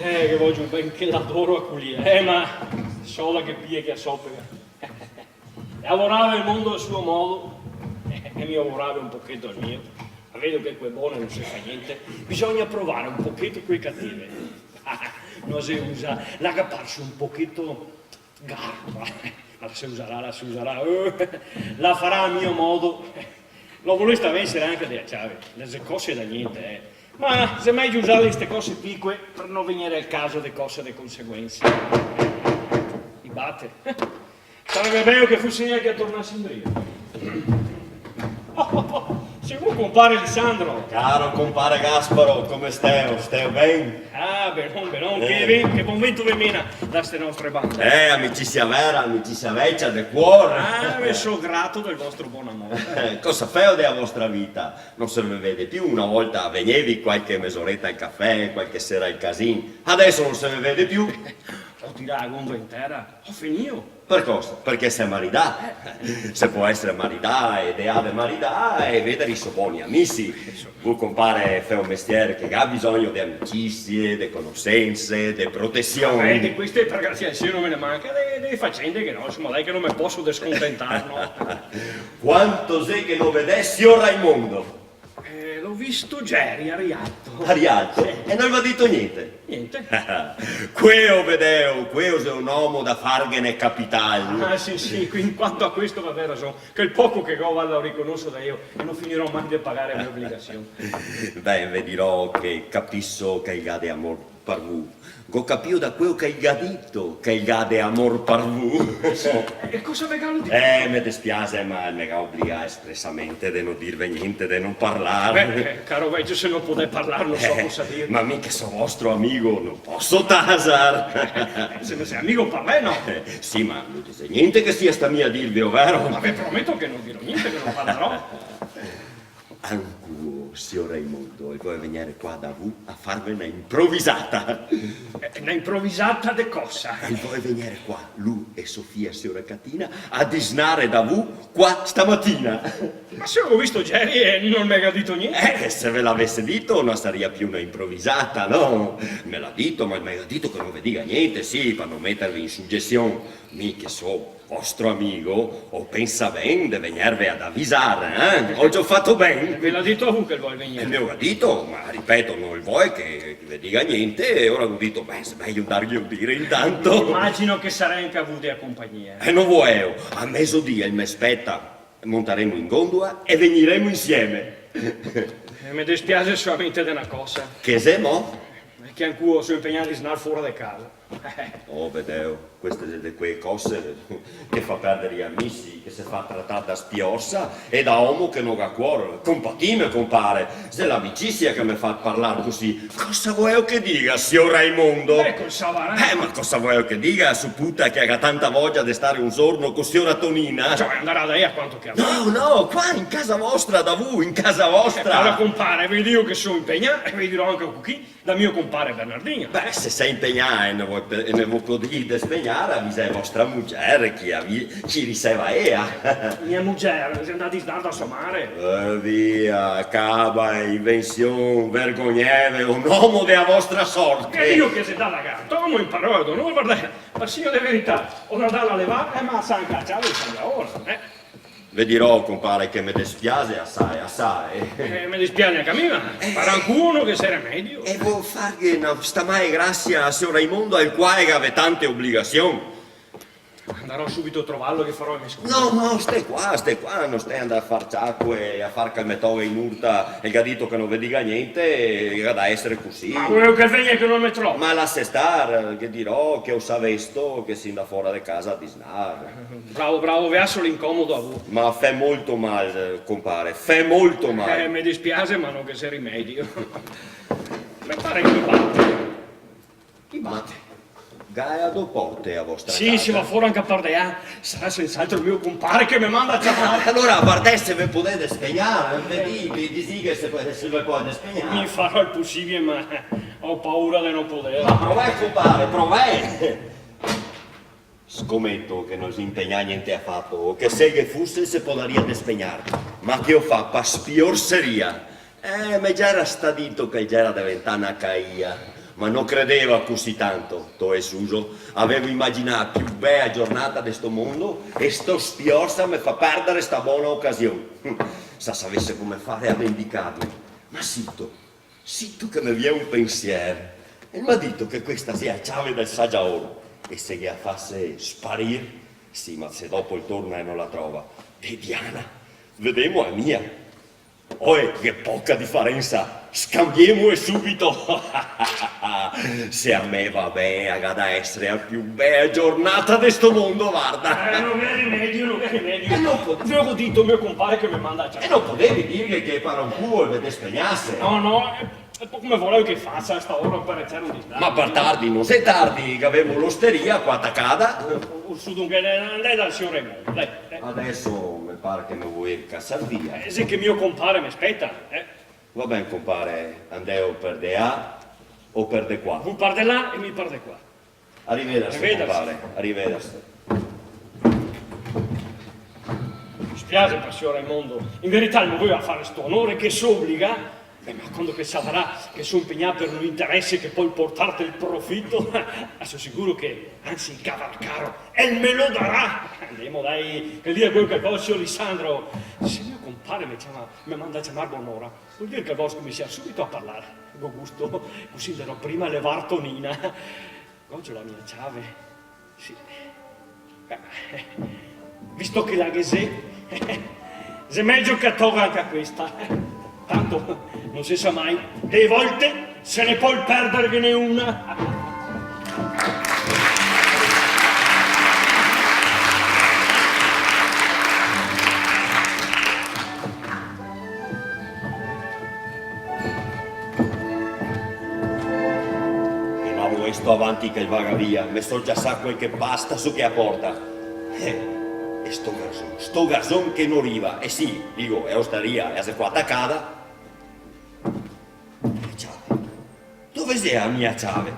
Eh, che vojo ben che ladoro a quel lì, eh, ma sola che pie che a sopega. Lavorava el mondo a suo modo, e mi lavoravo un pocheto al mio. Ma vedo che co e bone no se fa gnente, bisogna provare un pocheto co e cative. No se usa, la ga parso un pocheto garba. Ma la se usarà, la se usarà, eh, la farà a mio modo. L'ò volesta vencere anca de a ciave, no xe cose da gnente, eh. Ma xe mejo usare ste cose picoe par no vegnere al caso de cose de conseguensa. I bate. Sareve beo che fuse ea che tornase indrio. Oh, oh, oh, semo compare Lisandro! Caro compare Gasparo, come steo? Steo ben? Ah, benon, benon, eh, che ven-, che bon vento ve mena da ste nostre bande. Eh, amicisia vera, amicisia vecia, de cuor. Ah, ve so grato del vostro bon amor. Cosa feo de a vostra vita? No se ve vede più, una volta vegnevi qualche mes'oreta al cafè, qualche sera al casin. Adeso no se ve vede più. Go tirà a gonza in tera, go finìo. Par cosa? Parché se maridà. Se pol esare maridà e deà de maridà e vedare i so boni amisi. Vu, compare, fè un mestier che ga bisogno de amicisie, de conosense, de protesion. Eh, de queste, par grazia del cielo, no me ne manca, de, de facende che no, insoma, dai, che no me poso descontentar, no? Quanto xe che no vedè sior Raimondo? Eh, l'ho visto geri, a Rialto. A Rialto? Sì. E no el v'ha dito gnente? Gnente. Queo, vedeo, queo xe un omo da farghene capital. Ah, sì, sì, in quanto a questo v'avè rason. Quel poco che go, varda, lo riconoso da eo e no finirò mai de pagare le mie obligasion. Beh, ve dirò che capiso che el ga de amor par vu. Go capìo da queo che el ga dito che el ga de amor par vu. Sì, e cosa ve galo dito? Eh, me despiase, ma el me ga obligà espresamente de no dirve gnente, de no parlar. Beh, eh, caro vecio, se no podè parlar, no so cosa dir. Ma mi che so vostro amigo, no poso tasar. Eh, se me xe amigo, parlè, no? Eh, sì, ma no dise gnente che sia sta mia dirve, overo? Ma ve prometo che no dirò gnente, che no parlarò. Ancuo, sior Raimondo, el vol vegnere qua da vu a farve na improvisata. Eh, na improvisata de cosa? El vol vegnere qua, lu e so fia, siora Catina, a disnare da vu qua stamatina. Ma se lo go visto geri e no el me ga dito gnente. Eh, se ve l'avese dito, no saria più na improvisata, no? Me l'ha dito, ma el me ga dito che no ve diga gnente, sì, par no meterve in sugesion. Mi che so vostro amigo, o pensa ben de vegnerve ad avisar, eh? Go gio fato ben? Ve l'ha dito a vu che el vol vegnere? E me lo ga dito, ma ripeto, no el vol che, che ve diga gnente, e ora go dito, beh, xe mejo andarghe a dire intanto. Imagino che sarè anca vu de a compagnia. E no voeo, a mesodì el me speta, montaremo in gondola e vegniremo insieme. E me despiase solamente de na cosa. Che xe mo? Xe che ancuo so inpegnà a disnar fora de casa. Oh, vedeo, queste xe de quee cose che fa perdere i amisi, che se fa tratar da spiorsa e da omo che no ga cuor. Compatime, compare, xe l'amicisia che me fa parlar cusì. Cosa voeo che diga, sior Raimondo? Eco, el savarà. Eh, ma cosa voeo che diga a so puta che la ga tanta vogia de stare un giorno co siora Tonina? Ciò, andarà da ea quanto che... No, no, qua in casa vostra, da vu, in casa vostra. Eh, cara compare, ve digo che so inpegnà e ve dirò anca co chi. Da mio compare Bernardin. Beh, se xe inpegnà e no vol pe-, e no vol podì despegnar, avisè vostra mugier che avi-, che riseva ea. Mia mugier, xe andà a disnar da so mare. Eh, via, caba, invension, vergogneve, un omo de a vostra sorte. Che digo che xe da lagar, tomo in parola d'onor, vardè, par segno de verità, go da andar a levar, eh, ma sa anca a ciave, sa ora, eh. Ve dirò, compare, che me despiase asae, asae. Eh, me despiase anca a mi, ma par ancuo no ghe xe remedio. E vol farghe na, sta mae grasia a sior Raimondo, al quale gavè tante obligasion. Andarò subito a trovarlo, ghe farò le mie scuse. No, no, stè qua, stè qua, no stè andar a far ciacoe, a far calmetoe in urta, el ga dito che no ve diga gnente, e ga da esare cusì. Ma voeo che el vegna e che no me trova? Ma lasa star, ghe dirò che go savesto che si ndà fora de casa a disnar. Bravo, bravo, ve laso l'incomodo a vu. Ma fè molto mal, compare, fè molto mal. Eh, me despiase, ma no ghe xe rimedio. Me pare che i bate. I bate. Ma ga do porte a vostra casa? Sì, sì, va fora anca par de là. Sarà sens'altro mio compare che me manda a ciapar. Alora, vardè se ve podè despegnar, ve di-, ve disì che se, se ve podè despegnar. Mi farò el posibile, ma go paura de no poder. Ma provè, compare, provè. Scometo che no xe inpegnà gnente afato, che se el ghe fuse se podaria despegnar, ma che lo fa pa spiorseria. Eh, me gera stà dito che el gera deventà na caia. Ma no credeva cusì tanto, to e Suso. Gavevo imaginà la più bea giornata de sto mondo e sto spiorsa me fa perdare sta bona ocasion. Se savese come fare a vendicarme. Ma sito, sito che me vien un pensier. E el m'ha dito che questa xe la ciave del sagiaor. E se ghe la fase sparir, sì, ma se dopo el torna e no la trova, de Diana, vedemo la mia. Oe, che poca difarensa! Scambiemole subito! Se a me va ben, la ga da esare la più bea giornata de sto mondo, varda! Eh, no ghe xe rimedio, no ghe xe rimedio. E no po- Ve go dito, mio compare che me manda a ciamar. E no podevi dirghe che par un culo el ve despegnase? No, no, e, e po come volevo che fasa a sta ora par reciere un disdar? Ma par tardi, no xe tardi, che gavevo l'osteria qua tacada. O, o, su, dunque, eh, andè dal sior Raimondo, dai, eh. Adeso me par che me vol casar via. Eh, xe che mio compare me speta, eh. Va ben, compare, andeo par de là o par de qua? Vu par de là e mi par de qua. Arivederse, compare, arivederse. Me spiase par sior Raimondo. In verità, el me voleva fare sto onore che s'obliga. Eh, ma quando che el savarà che so inpegnà par un interese che pol portarte el profito, so sicuro che, anzi, el cavalcaro, el me lo darà. Andemo, dai, che el diga quel che vol, sior Lisandro. Se mio compare me ciama, me manda a ciamar bonora, vol dir che el vol scominsiar subito a parlar. Go gusto, cusì andarò prima a levar Tonina. Go la mia ciave. Sì. Eh, visto che la ghe xe, xe mejo che la toga anca questa. Tanto, no se sa mai, de volte se ne pol perderghene una. E ma vuesto avanti che el vaga via, me so già sa quel che pasa su che la porta. Eh, e sto garzon, sto garzon che no riva, e sì, digo, la ostaria, la xe qua tacada. La ciave. Dove xe la mia ciave?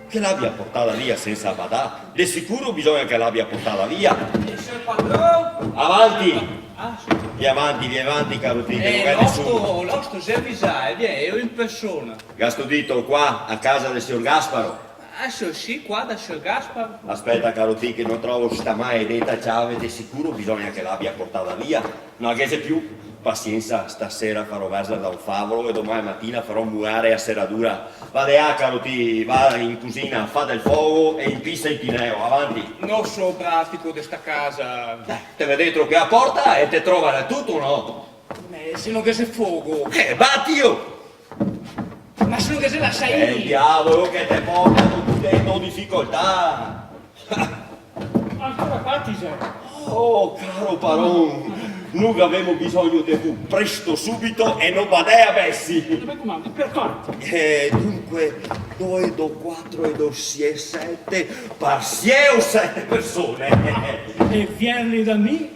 Che l'abia portada via sensa badar? De sicuro bisogna che l'abia portada via. Eh, sior padron! Avanti! Ah, sì. Via avanti, via avanti, caro ti, che no ghe xe nesuni. L'osto, l'osto xe avisà, eh, vien, elo in persona. Gastu dito qua, a casa del sior Gasparo? Ah, sì, sì, qua da sior Gasparo. Aspeta, caro ti, che no trovo sta maledeta ciave, de sicuro bisogna che l'abia portada via. No la ghe xe più. Pasiensa, stasera farò verzer da un favolo e doman matina farò murar la seradura. Va de là, caro ti, va in cusina, fa del fogo e inpisa el tineo, avanti. No so pratico de sta casa. Eh, te ve dentro che la porta e te trova da tuto, no? Eh, se no ghe xe fogo. Eh, batilo! Ma se no ghe xe la saini? Eh, diavolo, che te porta con tute le to dificoltà! Ancora qua ti xe? Oh, caro paron, no gavemo bisogno de vu, presto, subito, e no badè a besi. Dove comandi? Par quanti? Eh, dunque, do e do quatro e do sie sete, par sie o sete persone. Ah, e vienli da mi?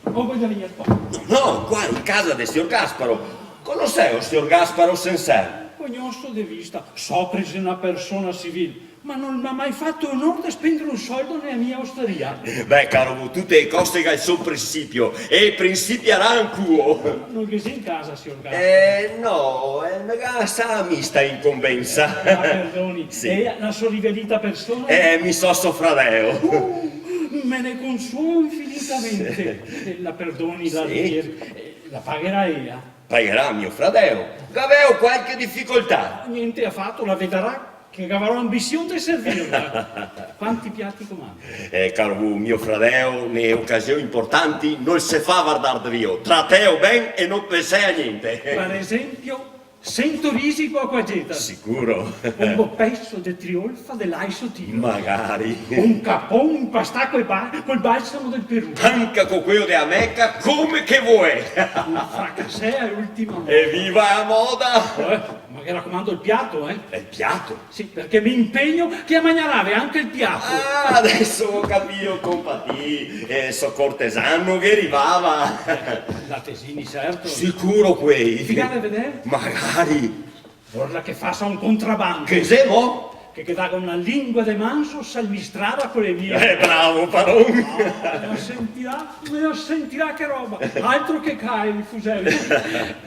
O voi da vegner qua? No, no, qua in casa de sior Gasparo. Conoseo sior Gasparo Senser? Cognoso de vista, so che el xe na persona civil, ma no el m'ha mai fato onor de spendere un soldo nela mia ostaria. Beh, caro vu, tute le cose ga el so principio, e principiarà ancuo. No el ghe xe in casa, sior Gasparo? Eh, no, eh, me ga lasà a mi sta incombensa. Ah, perdoni, sì. E la so riverita persona? Eh, mi so so fradeo. Uh, me ne consuolo infinitamente. Sì. Eh, la perdoni, la... Sì. Richier-, eh, la pagherà ela? Pagherà mio fradeo. Gaveo qualche dificoltà? Gnente afato, la vedarà che gavarò anbision de servirla. Quanti piati comandi? Eh, caro vu, mio fradeo, ne ocasion importanti, no el se fa vardar drio. Trateo ben e no pensè a gnente. Par esempio, sento risi co acquageta. Sicuro. Un bo peso de triolfa de laiso tiro. Magari. Un capon inpastà col ba-, col balsamo del Perù. Anca co queo de la Meca, come che voè. Un fracasè a l'ultima moda. Eviva la moda! Eh, ma che racomando el piato, eh? El piato? Sì, parché me inpegno che la magnarave anca el piato. Ah, deso go capìo, compà ti. Eh, so cortesan, ghe rivava. Eh, latesini, certo. Sicuro quei. Figate a vedar. Magari. Vorla che fasa un contrabando. Che xe, mo? Che, che daga una lingua de manso salmistrada co le mie. Eh, bravo, paron! Ah, me la sentirà, me la sentirà che roba. Altro che cae i fuseli.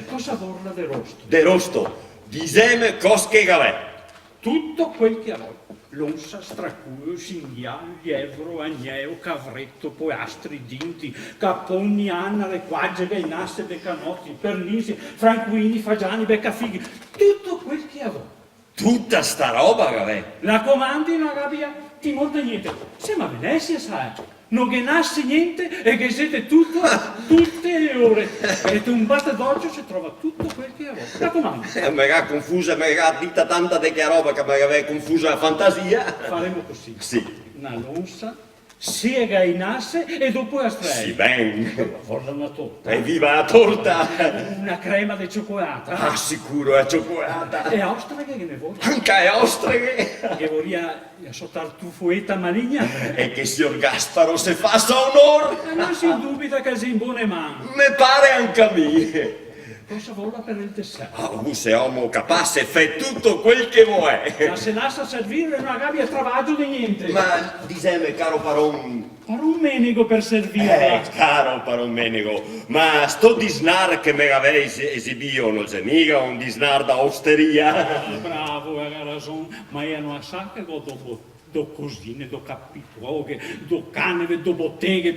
Cosa vorla de rosto? De rosto? Diseme cos che gavè. Tuto quel che a vol. Lonsa, straculo, singhial, lievro, agneo, cavreto, połastri, dinti, caponi, anare, quaxe, gainase, becanoti, pernisi, francuini, fagiani, becafighi, tuto quel che a vol. Tuta sta roba, gavè? La comandi, no gabia timor de gnente. Semo a Venesia, sa, eh? No ghe nase gnente e ghe xe de tuto, tute le ore. E te un bater d'ocio se trova tuto quel che a vol. Racomando. Eh, me ga confusa, me ga dita tanta de che roba che me ga confusa la fantasia. Faremo cusì. Sì. Na lonsa, sie gainase e do połastri. Sì, ben. Vol na torta? Eviva la torta! Na crema de ciocolata. Ah, sicuro, la ciocolata. E ostreghe ghe ne vol? Anca le ostreghe! Ghe voria la so tartufoeta maligna? E che sior Gasparo se fasa onor! E no se dubita che el xe in bone man. Me pare anca a mi. Cosa vorla per el dessert? Ah, vu sé omo capace, fè tuto quel che volè. Ma se lasa servir, no gabia travagio de gnente. Ma diseme, caro paron. Paron Menego per servirla. Eh, caro paron Menego, ma sto disnar che me gavè es-, esibìo no xe miga un disnar da osteria? Ah, bravo, ga rason, ma ea no la sa che go do, do cusine, do capitoghe, do caneve, do boteghe,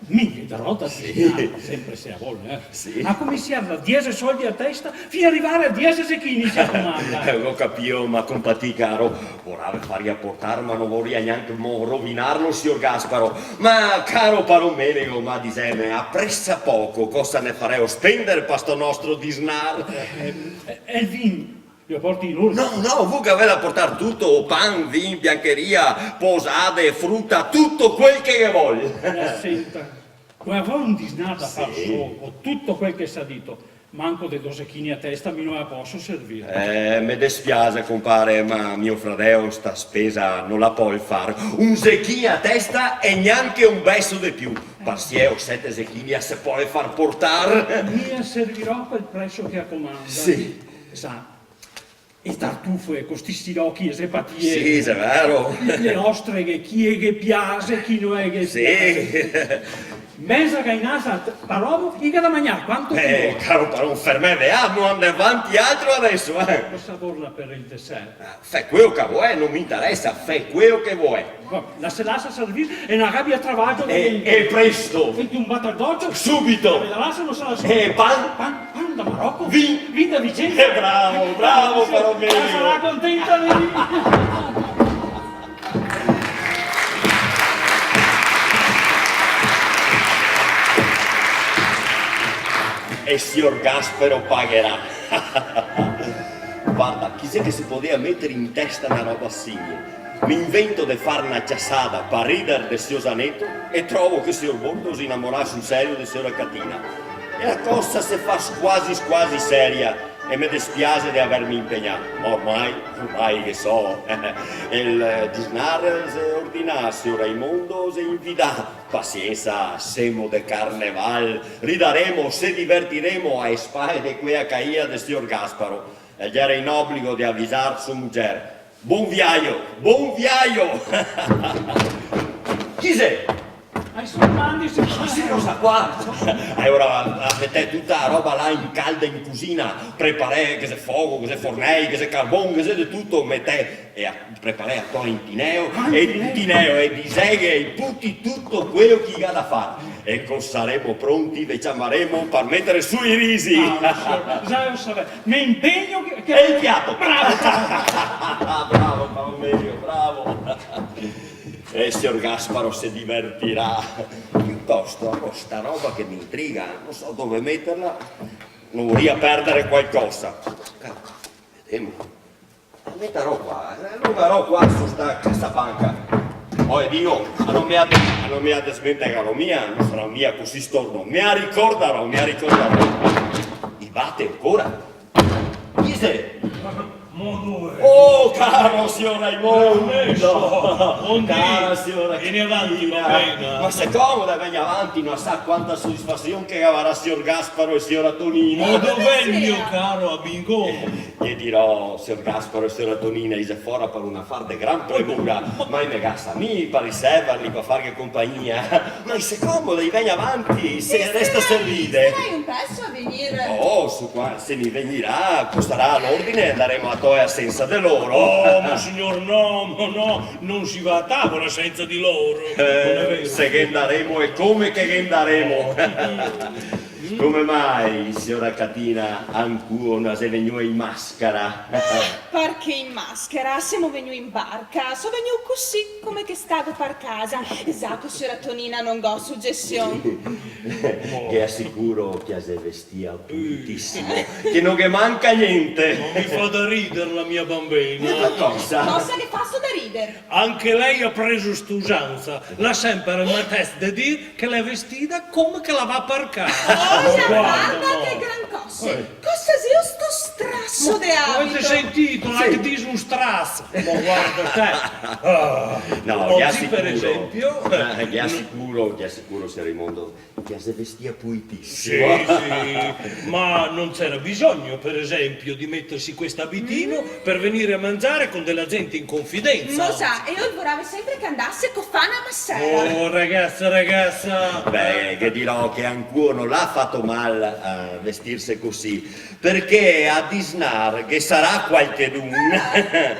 mile da roba da disnar, sempre se a vol, eh. Sì. A cominsiar da diese soldi a testa fin a rivar a diese zechini, se comanda. Eh, go capìo, ma compatì, caro, voria farghe portar, ma no voria gnanca mo rovinarlo, sior Gasparo. Ma, caro paron Menego, ma diseme, a presa poco, cosa ne fareo spender pa sto nostro disnar? Eh, eh, el vin, lo porti in ordine? No, no, vu gavè da portar tuto, pan, vin, biancheria, posade, fruta, tuto quel che ghe vol. Eh, senta, ghe vol un disnar da far so, co tuto quel che s'ha dito. Manco de do zechini a testa mi no la poso servir. Eh, me despiase, compare, ma mio fradeo sta spesa no la pol far. Un zechin a testa e gnanca un beso de più. Par sie o sete zechini a se pol far portar. Mi la servirò a quel preso che la comanda. Sì. Sa, e tartufe co sti sirochi e xe patie. Sì, xe vero. Le ostreghe, chi ghe piase, chi no ghe piase. Sì. Meza gainasa, paron, i ga da magnar quanto che vol. Eh, caro paron, fermeve, ah, no andè vanti altro deso, eh. Cosa vorla per el dessert? Ah, fè queo che volè, no me interesa, fè queo che volè. Va, la se lasa servir e no la gabia travagio. E, e presto. Senti, un bater d'ocio. Subito. La lasa, no se la so. E pan? Pan, pan da Maroco. Vin. Vin da Vicenza. Eh, bravo, bravo, paron Menego. La sarà contenta de mi. E sior Gasparo pagherà. Varda, chi xe che se podea meter in testa na roba simile? Me invento de far na ciasada par rider de sior Zaneto e trovo che sior Borto xe inamorà sul serio de siora Catina. E la cosa se fa squasi squasi seria e me despiase de averme impegnà. Ma ormai, ormai ghe so. El disnar xe ordinà, sior Raimondo xe invidà. Pasiensa, semo de carneval, ridaremo, se divertiremo a le spale de quea caia de sior Gasparo. El gera in obligo de avisar so muger. Bon viajo, bon viajo! Chi xe? Ah, i so mandi, se... Ah, sì, cosa qua? E ora, ah, metè tuta la roba là in calda in cusina, preparè, ghe xe fogo, ghe xe fornei, ghe xe carbon, ghe xe de tuto, metè, e a, preparè a toa in tineo, ah, in tineo, e diseghe ai puti tuto queo che i ga da far. E co saremo pronti, ve ciamaremo par meter su i risi. Ah, sior, za lo savè, me impegno che, che... E el piato! Bravo! Bravo, bravo, Mario, bravo! E sior Gasparo se divertirà. Piutosto, a mi sta roba che me intriga, no so dove meterla, no voria perder qualcosa. Vedemo. La metarò qua, eh, la metarò qua su sta casabanca. Oe, Dio, a no me la, a no me la desmentegarò mia, no sarò mia cusì storno. Me la ricordarò, me la ricordarò. I bate ancora? Chi xe? Mondì. Oh, caro sior Raimondo! Mondì. Cara siora Catina. Vien avanti, va ben. Ma se comoda, vegna avanti, no sa quanta sodisfasion che gavarà sior Gasparo e siora Tonina. Ma dov'è il mio caro amico? Ghe dirò, sior Gasparo e siora Tonina, i xe fora par un afar de gran premura, ma i me ga sa mi par risevarli, par farghe compagnia. Ma i se comoda, i vegna avanti, se resta servide. Sperai un peso a vegnir. Oh, su qua, se mi vegnirà, co sarà a l'ordine, andaremo a toea sensa de loro. Oh, ma signor, no, no, no, non si va a tavola senza di loro. Eh, non è vero? Se ghe andaremo, e come che ghe andaremo. Oh. Come mai, siora Catina, ancuo no xe vegnua in mascara? Parché in mascara? Semo vegnui in barca, so vegnui cusì, come che stavo par casa. Esato, siora Tonina, non go sugesion. Ghe asicuro che a xe vestìa pulitisimo, che no ghe manca gnente. Ma mi fa da rider la mia bambina. Ma cosa? Cosa ghe faso da rider? Anche lei ha preso st'usanza. L'ha sempre el maltes de dir che l'è vestida come che la va par casa. Oh, varda, varda che gran cose. Eh. Cosa xeo sto straso de abito? Ma gavì sentìo, là che dise un straso? Ma varda te. Ah. No, oggi, per esempio, eh, ghe asicuro, ghe asicuro, sior Raimondo, che a xe vestìa pulitisimo. Sì, sì, ma non c'era bisogno, per esempio, di mettersi questo abitino per venire a mangiare con della gente in confidenza. Lo sa, e eo el vorave sempre che andase co Fana Massera. Oh, ragazza, ragazza. Beh, ghe dirò che ancuo no l'ha fato mal a vestirse così, perché a disnar ghe sarà qualchedun.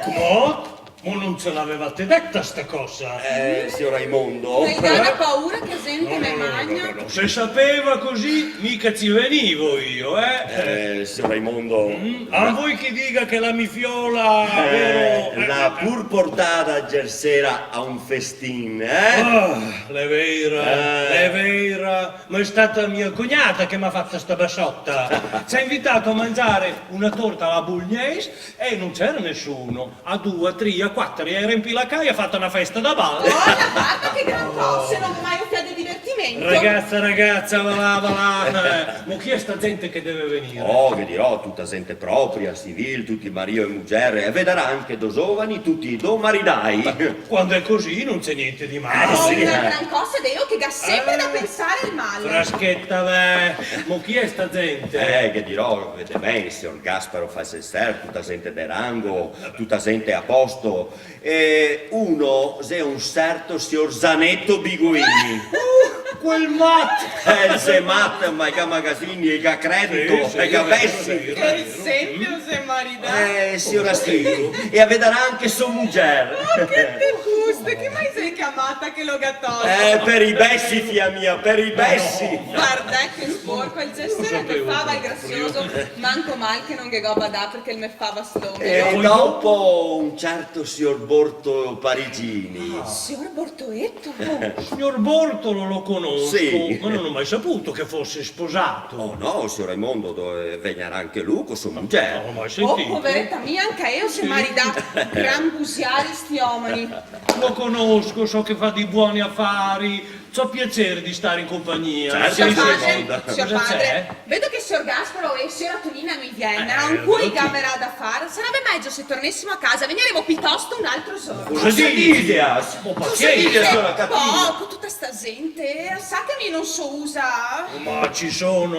Come? Ma non ce l'avevate detta sta cosa? Eh, sior Raimondo. Me dà na paura che a zente me magna. No, no, no, no, no. Se sapeva così, mica ci venivo io, eh. Eh, sior Raimondo. Mm? A voi che diga che la mi fiola, eh, vero? L'ha pur portada ier sera a un festin, eh? Ah, l'è vera, eh, l'è vera. Ma è stata mia cognata che m'ha fatta sta basota. Ci ha invitato a mangiare una torta alla bolognese e non c'era nessuno. A due, a tre, a quatro, e a riempì la casa, ha fatto una festa da bal. Oh, varda che gran cose, no go mai un fià de divertimento. Ragazza, ragazza, va là, va là. Eh, ma chi è sta gente che deve venire? Oh, ghe dirò, tuta gente propria, civil, tuti marìo e mugier, e vedarà anche do zovani, tuti do maridai. Quando è così non c'è niente di male. Eh, sì, eh. Oh, una gran cosa, de eo che ga sempre da pensare el mal. Frascheta, beh. Ma chi è sta gente? Eh, ghe dirò, vede ben, sior Gasparo Falsesser, tuta gente de rango, tuta gente a posto. E uno xe un certo sior Zaneto Biguini. Uh, quel mat! Eh, xe mat, ma el ga magazini, el ga credito, sì, sì, el ga besi. Che el xe sempre maridà. Eh, siora sì. E a vedarà anche so mugier. Oh, che te guste, che mai xe che a mata che lo ga tolto? Eh, per i besi, fia mia, per i besi. Varda che sporco, el xe sempre el me fava el grazioso. Manco mal che no ghe go badà, parché el me fava slomego. E dopo un certo sior Borto Parigini. Ah. Sior Bortoeto? Oh, signor Bortolo lo conosco, sì, ma non ho mai saputo che fosse sposato. Oh no, sior Raimondo, do-, eh, vegnarà anche lu co so mugier. No, no l'ho mai sentito. Oh, povereta mia, anca eo se maridà. Gran busiari sti omeni. Lo conosco, so che fa dei buoni affari. C'ho piacere di stare in compagnia. Certo, sior padre, sior padre, vedo che sior Gasparo e siora Tonina no i vien, eh, ancuo i gaverà da far. Sarave mejo se tornessimo a casa, vegnaremo piutosto un altro giorno. Cosa disial? Ma parché? Cosa disial, siora Catina? Oh, co tuta sta zente, sa che mi no so usa. Ma ci sono,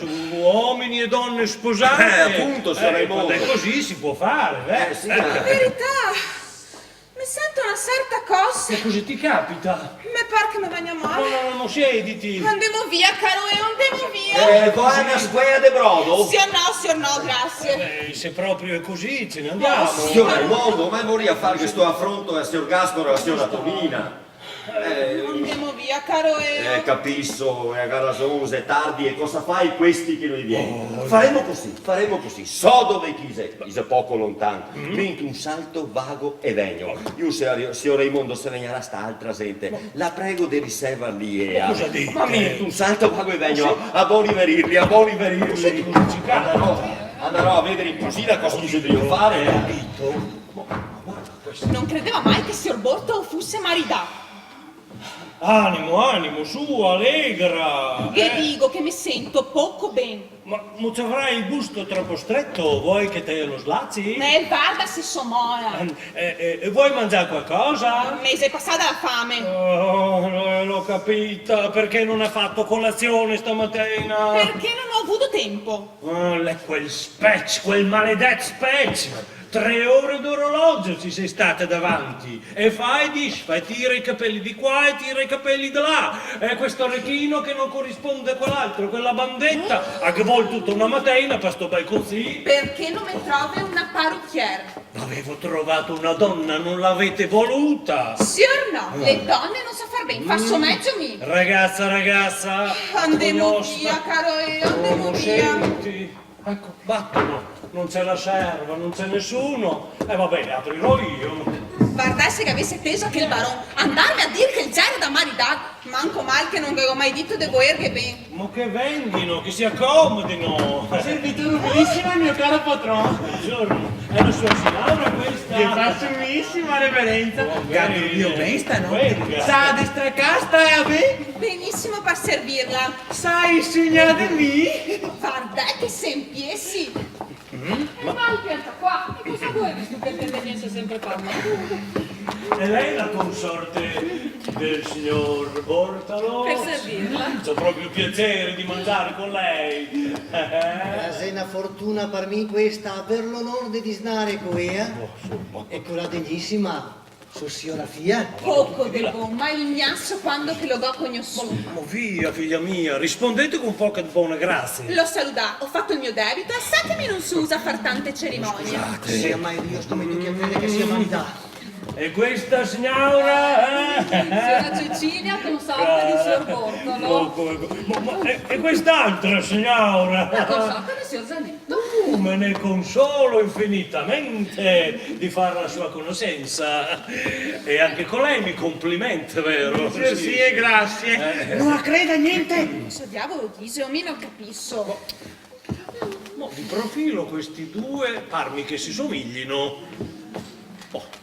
eh, uomini e donne sposate. Eh, appunto, sior Raimondo. Eh, quando è così si può fare, eh. Eh, sì, ma... Verità. Me sento na certa cosa. E cosa ti capita? Me par che me vegna mal. No, no, no, no, sediti. Andemo via, caro eo, andemo via. Eh, vol na squea de brodo? Sior no, sior no, grasie. Eh, se proprio è così, ce ne andiamo. Oh, sior Raimondo, ma vorìa far sto afronto a sior Gasparo e a siora Tonina. Eh, andemo via, caro eo. Eh, capiso, e ga rason, xe tardi, e cosa fai questi che no i vien? Oh, faremo così, faremo così. So dove che i xe, i xe poco lontan. Mm. Mi in un salto vago e vegno. Io, se, sior Raimondo, se vegnarà sta altra zente, la prego de riservarli ea. Ma cosa dite? Ma mi in un salto vago e vegno. Sì. A bon riverirli, a bon riverirli. Cosa dite? Andarò, andarò a vedar in cusina cosa che xe drio far, eh. Capito? No credeva mai che sior Borto fuse maridà. Animo, animo, su, alegra, eh. Ghe digo che me sento poco ben. Ma, ma te avrà el busto tropo streto, vuoi che te lo slaci? Eh, varda se so mola. Eh, eh, eh, vuoi mangiar qualcosa? Me xe pasada la fame. Oh, no, l'ho capita, perché non ha fatto colazione stamattina? Perché non ho avuto tempo. Oh, l'è quel Spec, quel maledet Spec! Tre ore d'orologio ci sei state davanti, e fa e disfa, e tira i capelli di qua e tira i capelli di là, e questo rechino che non corrisponde a quell'altro, quella bandetta, a che vol tutta una matena per sto bel così. Perché non me trove una parrucchiera? L'avevo trovato una donna, non l'avete voluta. Sior no, le donne non sa far ben, faccio meglio mi. Ragazza, ragazza, andemo via, caro, eh, andemo via. Senti. Ecco, battono, non c'è la serva, non c'è nessuno. E va bene, aprirò io. Vardè se gavese teso a quel baron, andarme a dir che el gera da maridar, manco mal che no gavevo mai dito de volerghe ben. Ma che venghino, che si accomodino. Servitore umilisimo, mio caro patron. Buongiorno, è la sua signora questa? Che fa umilisima reverenza. Oh, che ha dormito ben stanotte? Sa destracasta, eh, vabbè. Benissimo per servirla. Sai, signor de mi? Vardè che se impiesi! Mm? E ma pianta qua, e cosa vuoi, visto che te vegni sempre parlando? E lei è la consorte del signor Bortolo? Per servirla. Ho proprio piacere di mangiare con lei. Eh, xe na fortuna par mi questa, aver l'onor de disnare co ea. Oh, insomma. E co la degnisima Sor siora Fia? Poco de bon, ma el gnasso quando che lo go cognosuo. Ma via, figlia mia, rispondete con poche buone grazie. L'ho saludà, ho fatto il mio debito, e sa che mi non si usa far tante cerimonie. Scusate. Sia mai Dio, sto meto chi a crede che sia maridà. E questa signora, eh? Siora Cecilia, consorte di sior Bortolo. Ecco, ecco. Ma, ma, e, e quest'altra signora? La consorte di sior Zanetti. Me ne consolo infinitamente di far la sua conoscenza. E anche con lei mi complimento, vero? Sì, sì, e grazie. Eh. No la creda gnente! Cosa diavolo dixe? Mi non capisso. Ma di profilo questi due par mi che si somiglino. Oh.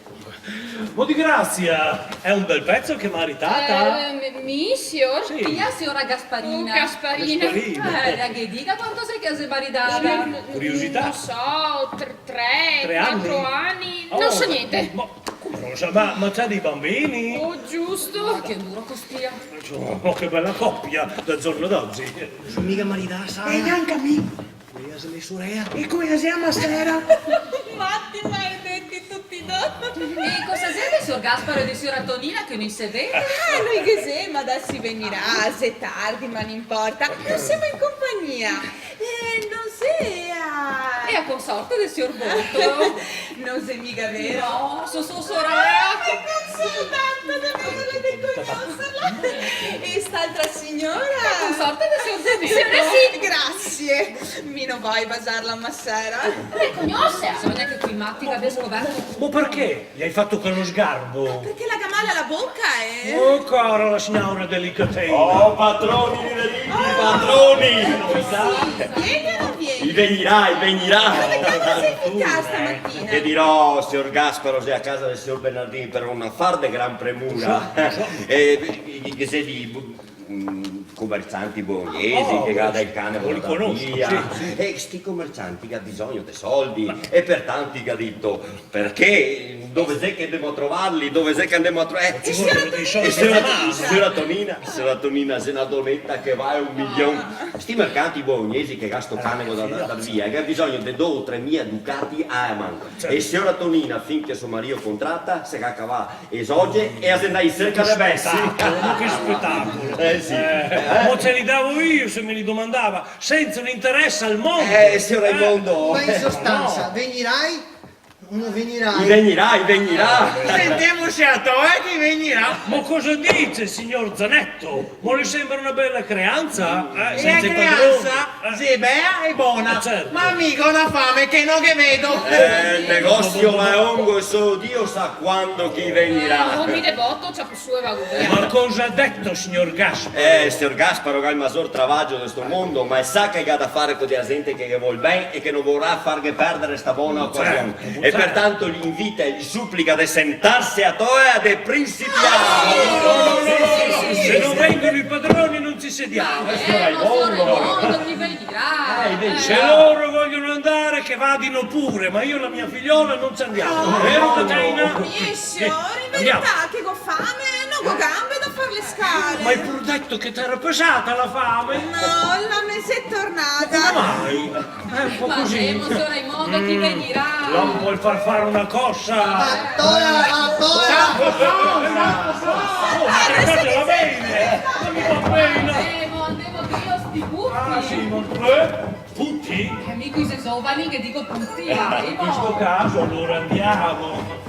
Ma di grazia, xe un bel pezo che maridata. Eh, mi, mi, sior? Sì. Chi xe siora Gasparina? Oh, Gasparina. Gasparina. Eh, la ghe diga quanto xe che la xe maridata? Curiosità. No so, tre, quatro ani. Oh, no so gnente. Ma come no sa? Ma, ma c'ha dei bambini? Oh, giusto. Ma che duro costia. Oh, che bella coppia del giorno d'oggi. Son miga maridà, sa? E gnanca mi. Quea xe me sorea. E quea xe a masera. Mati maledeti tuti e do. E cosa xe de sior Gasparo e de siora Tonina che no i se vede? Ah, no i ghe xe, ma deso i vegnirà, xe tardi, ma no inporta. No semo in compagnia. Eh, no xe a... E a consorte de sior Bortolo? No xe miga vero? No, so, so sorea. Ah, me consolo tanto de vedela, de cognoserla. E st'altra signora? La consorte de sior Zeneto. Siora sì, grazie. Mi no voi basar la masera. Recognose! Bisogna che quei mati che abbia scoperto. Ma perché? Gli hai fatto quello sgarbo? Perché la ga mal a la boca, eh? Oh, cara la signora delicatella. Oh, patroni, riveriti, patroni! Sì, vieni o non vieni? I vegnirà, i vegnirà. Dove cavolo sei finita stamatina? Te dirò, sior Gasparo xe a casa del sior Bernardin per un affar de gran premura. Lo so, lo so. Eh, che xe di mm, comercianti bolognesi che ga dà el canebo da via. Sì, sì. E sti comercianti ga bisogno de soldi e pertanto i ga dito: "Perché? Dove xe che andemo a trovarli? Dove xe che andemo a tro-, eh?" E siora Tonina, siora Tonina, siora Tonina, xe na doneta che vale un milion. Sti mercanti bolognesi che ga sto canebo da, da, da via, che ga bisogno de do o tre mila ducati a man. Certo. E siora Tonina, fin che so marìo contrata, se ga cavà e soge e a xe ndà in serca de besi. Che spetacolo, ma che spetacolo. Eh, sì. Eh, eh. Ma ce li davo io se me li domandava, senza un interesse al mondo. Eh, sior Raimondo. Ma in sostanza, vegnirai o no vegnirai? Vegnirai, vegnirai. Sentemo se a to, eh, che vegnirai. Ma cosa dice, signor Zanetto? Ma le sembra una bella creanza, eh? E senza la creanza, eh, xe bea e bona. Eh, certo. Ma mi go na fame che no ghe vedo. Eh, el negosio va longo e solo Dio sa quando che i vegnirà. Eh, un deboto, ciapo su e va via. Ma cosa ha detto, signor Gasparo? Eh, signor Gasparo, che el maggior travagio de sto mondo, ma el sa che el ga da fare co dea zente che ghe vol ben e che no vorà farghe perdere sta bona ocasion. Certo, certo. E pertanto li invita e li suplica de sentarse a toea de principiar. Se non vengono i padroni non ci sediamo. Eh, signor Raimondo, no, non mi vedi, dai. Eh, invece. Se loro vogliono andare, che vadino pure, ma io e la mia figliola non ci andiamo. Vero, Caterina? Sì, signor, in verità che go fame, no go gambe da far le scale. Ma hai pur detto che t'era pesata la fame. No, la me xe tornada. Mai. È un po' così. Ma andemo, sior Raimondo, chi vegnirà? L'omo vol far far una cosa. Ma Tola, ma Tola! Santo Son, Santo Son! Oh, ma tratatela bene! Ma mi fa pena! Andemo, andemo, che io sti buchi. Ah, sì, ma, eh? Tuti? Eh, mi coi xe zovani che digo tuti, eh, andemo. In questo caso, allora, andiamo.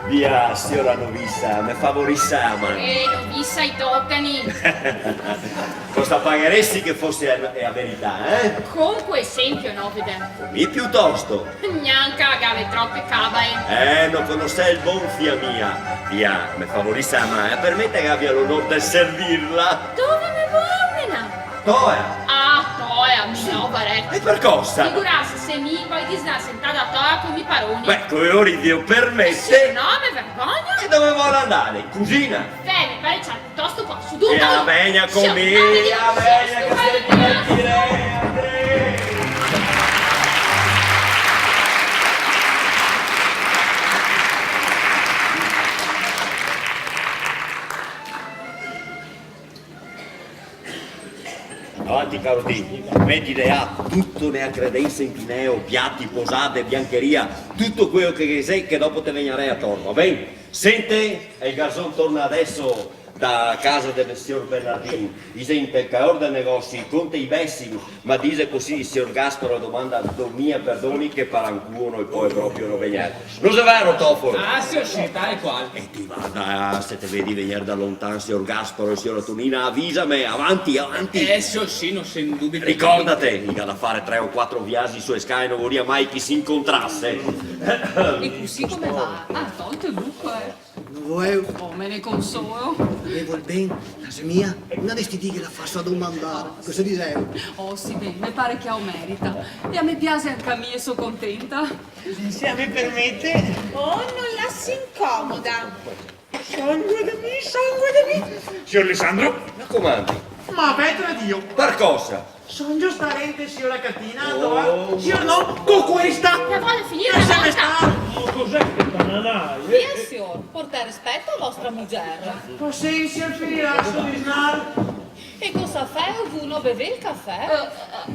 Via, siora novisa, me favorisa la man. Eh, novisa i tocani. Cosa pagheresi che fose la, la verità, eh? Con quel sempio, no, vedè. Mi piutosto. Gnanca, gavè trope cabae. Eh, no conosè el bon, fia mia. Via, me favorisa la man, eh, permeta che gabia l'onor de servirla. Dove me vol menar? Tola. Ah, tola, mi no, varè. E par cosa? Figurarse se mi voi disnar sentada a tola coi mi paroni. Beh, co i onori ve lo permete. Eh, sì, no, me vergogno. E dove vol andar? In cusina? Feme, parecia piutosto qua, su, dunque. E la vegna con mi, la vegna che se divertirà, andemo. Avanti, caro ti, meti de là tuto nea credensa in tineo, piati, posade, biancheria, tuto queo che ghe xe, che dopo te vegnarè ator, va ben? Sente, el garzon torna adeso da casa del sior Bernardin, i xe inte el caor del negosi, conta i besi, ma dixe cusì, sior Gasparo domanda do mia perdoni che par ancuo no pol proprio no vegner. No xe vero, Tofolo? Ah, sior sì, tal e qual. E ti varda, se te vedi vegner da lontan, sior Gasparo e siora Tonina, avisame, avanti, avanti. Eh, sior sì, no se indubita. Ricordate, i ga da far tre o quatro viasi su e scale, no voria mai che i se incontrase. E cusì come va? Ah, tolto el buco, eh. No voeo. Oh, me ne consolo. Me vol ben, la xe mia, una de sti dì che la faso a domandar. Cosa dixeu? Oh, sì, ben, me pare che la lo merita. E a me piaxe anca a mi e so contenta. Se la me permete. Oh, no la se incomoda. Sangue de mi, sangue de mi. Sior Alessandro? Me comandi. Ma veto da Dio. Par cosa? Son giustamente, siora Catina, oh, dove? Sior no, co questa! La vol finir la volta? Laseme star! Ma cos'è che bananai? Via, sior, portè rispeto a vostra muger. Pasensa, fia, so disnar. E cosa fè, vu no bevè el cafè? Eh,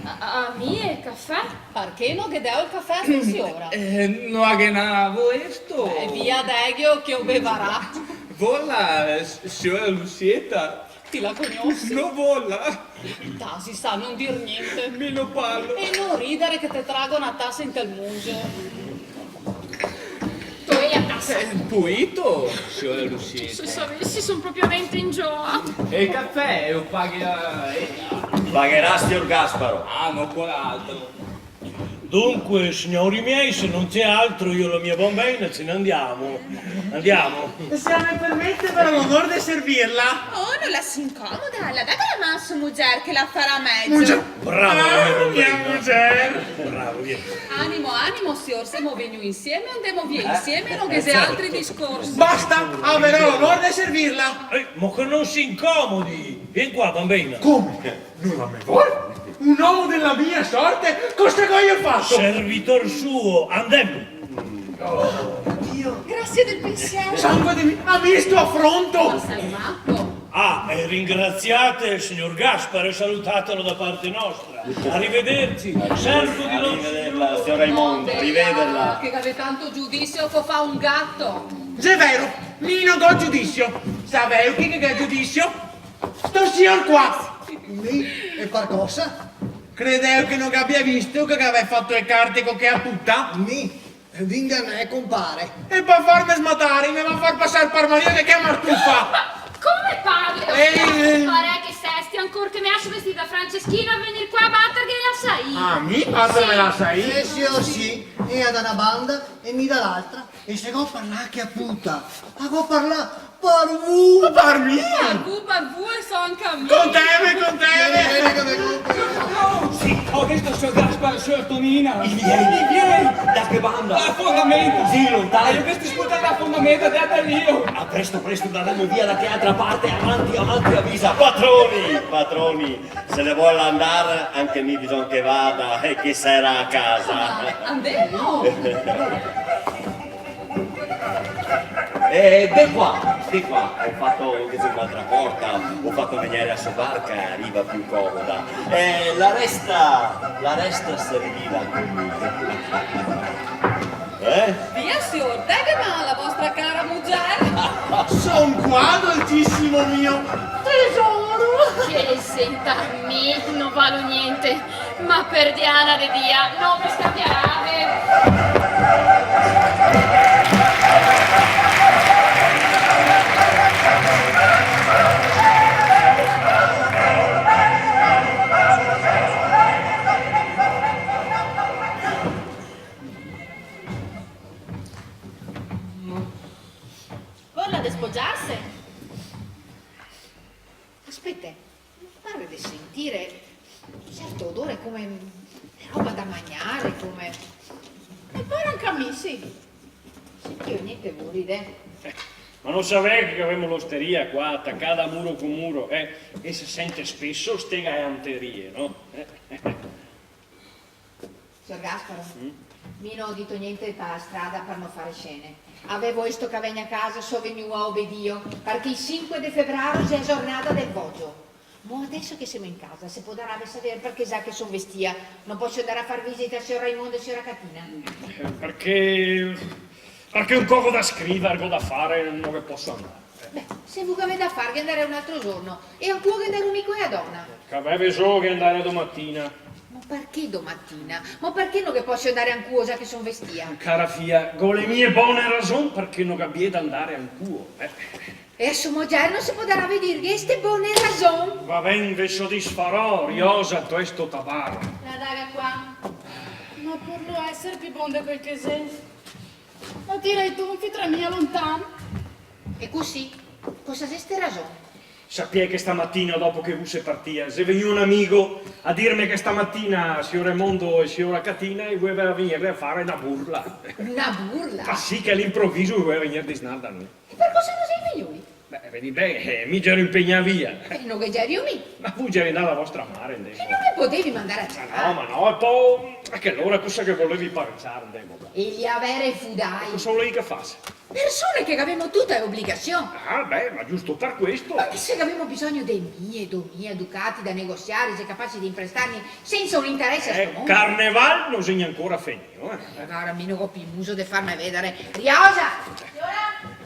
a, a, a mi el cafè? Parché no ghe deo el cafè a sta siora? Eh, no a ghe n'à voesto. Eh, via, deghelo che lo bevarà. Vola, eh, s-, siora Lucieta. Ti la cognosi? No vola. Tasi, sa, no dir gnente. Mi no parlo. E no ridar che te trago na tasa inte el muso. Toè la tasa. Eh, puito, siora Lucieta. Se savesi, son propriamente in gioa. E el cafè lo pagherà, eh? Pagherà sior Gasparo. Ah, no, qual altro. Dunque, signori miei, se non c'è altro, io e la mia bambina ce ne andiamo. Andiamo. E se la me permete, avrò l'onor de servirla. Oh, no la se incomoda, la daga la man a so muger che la farà mejo. Muger. Bravo, la mia bambina. Ah, mia muger. Bravo, via. Animo, animo, sior, semo vegnui insieme, andemo via insieme, no ghe xe altri discorsi. Basta, avrò l'onor de servirla. Eh, ma che non si incomodi. Vien qua, bambina. Come? No la me vol? Un omo dela mia sorte? Cosa che go fato? Servitor suo, andemo! Oh, Dio! Grazie del pensiero! Sangue de mi-, ha visto afronto? Ma sei matto? Ah, e ringraziate il signor Gasparo e salutatelo da parte nostra. Arrivederci, servo di lor... Arrivederla, signor Raimondo, arrivederla. Che gavè tanto giudizio co fa un gato. Xe vero, mi no go giudizio. Saveu chi che ga giudizio? Sto sior qua! Mi? E par cosa? Credeu che no gabia visto che gavè fato le carte co chea puta? Mi? V'inganè, compare. E par farme smatar, me va far pasar par marito de chea martufa! Come parli? Eh, eh. Pare che sesti ancor che me lasio vestir da Franceschina a vegnir qua a batarghe la saì. Ah, mi batarme la saì? Eh, sior sì, ea da na banda e mi da l'altra. E se go parlà chea puta, a go parlà par vu! Par mi? Par vu, par vu e so anca mi. Conteme, conteme! Vien, vien che ve conto. Sì, go visto sior Gaspar, sior Tonina. I vien. I vien. Da che banda? Da fondamenta. Sì, lontan. E io che sto sputando da fondamenta, da, da lì. Ah, presto, presto, andemo via da che altra parte, avanti, avanti, avisa. Patroni, patroni. Se le vol andar, anca mi bisogna che vada, eh, che sera a casa. Andemo! Eh, de qua. Sì, qua, go fato, che xe un'altra porta, go fato vegnere la so barca, riva più comoda. Eh, la resta, la resta se rivela con mi. Eh? Via, sior, deghe man a la vostra cara mugier. Son qua, dolcisimo mio tesoro. Che senta, mi no valo gnente. Ma per Diana de Dia, no me scambiarave. Vorla despogiarse? Aspete, me pare de sentire un certo odore come de roba da magnare, come... Me pare anca a mi, sì. Sentìo gnente, vuto dire? Eh, ma no savè che gavemo l'osteria qua, tacada muro co muro, eh? E se sente speso ste galanterie, no? Eh. Sior Gasparo, mm? Mi no go dito gnente pa strada par no fare scene. Gavevo esto che vegna a casa, so vegnua a obedio, parché i sinque de febraro xe a giornada del vogio. Mo adeso che semo in casa, se podarave saver parché xe che son vestia. No poso andare a far visita a sior Raimondo e siora Catina? Eh, parché, parché go un covo da scriver, go da fare, no ghe poso andare. Beh, se vu gavè da far, ghe andarè un altro giorno. E ancuo ghe andarò mi co ła dona. Che gavè bisogno de andare domatina? Ma parché domatina? Ma parché no ghe poso andare ancuo, za che son vestia? Cara fia, go łe mie bone rason parché no gabie da andare ancuo, eh. E a so mugier no se podarave dirghe ste bone rason? Va ben, ve sodisfarò, riosa, to sto tabaro. Ła daga qua. No pol eser pi bon de quel che xe. Ła tira i tonfi, tra mi e lontan. E cusì, cosa xe ste rason? Sapiè che stamatina, dopo che vu sé partia, xe vegnù un amigo a dirme che stamatina sior Raimondo e siora Catina i voleva vegnirghe a fare na burla. Na burla? Ma sì, che a l'inproviso i voleva vegnir a disnar da noi. E par cosa no sè vegnui? Beh, vedì ben, eh, mi gero impegnà via. Eh, no ghe gero mi. Ma vu geri andà da vostra mare, ndemo. E no me podevi mandare a ciacar? Ma no, ma no, e po a che ora cosa che volevi pareciar, ndemo? E ła vere fudai. Cosa volevi che fase? Persone che gavemo tute łe obligasion. Ah, beh, ma giusto par questo. Ma che se gavemo bisogno de mie, do mie ducati da negosiare, xe capace de imprestarne sensa un interese a sto mondo. Eh, carneval no xe gnancora finìo, eh. Eh, vara, mi no go pi muso de farme vedare. Riosa! Siora!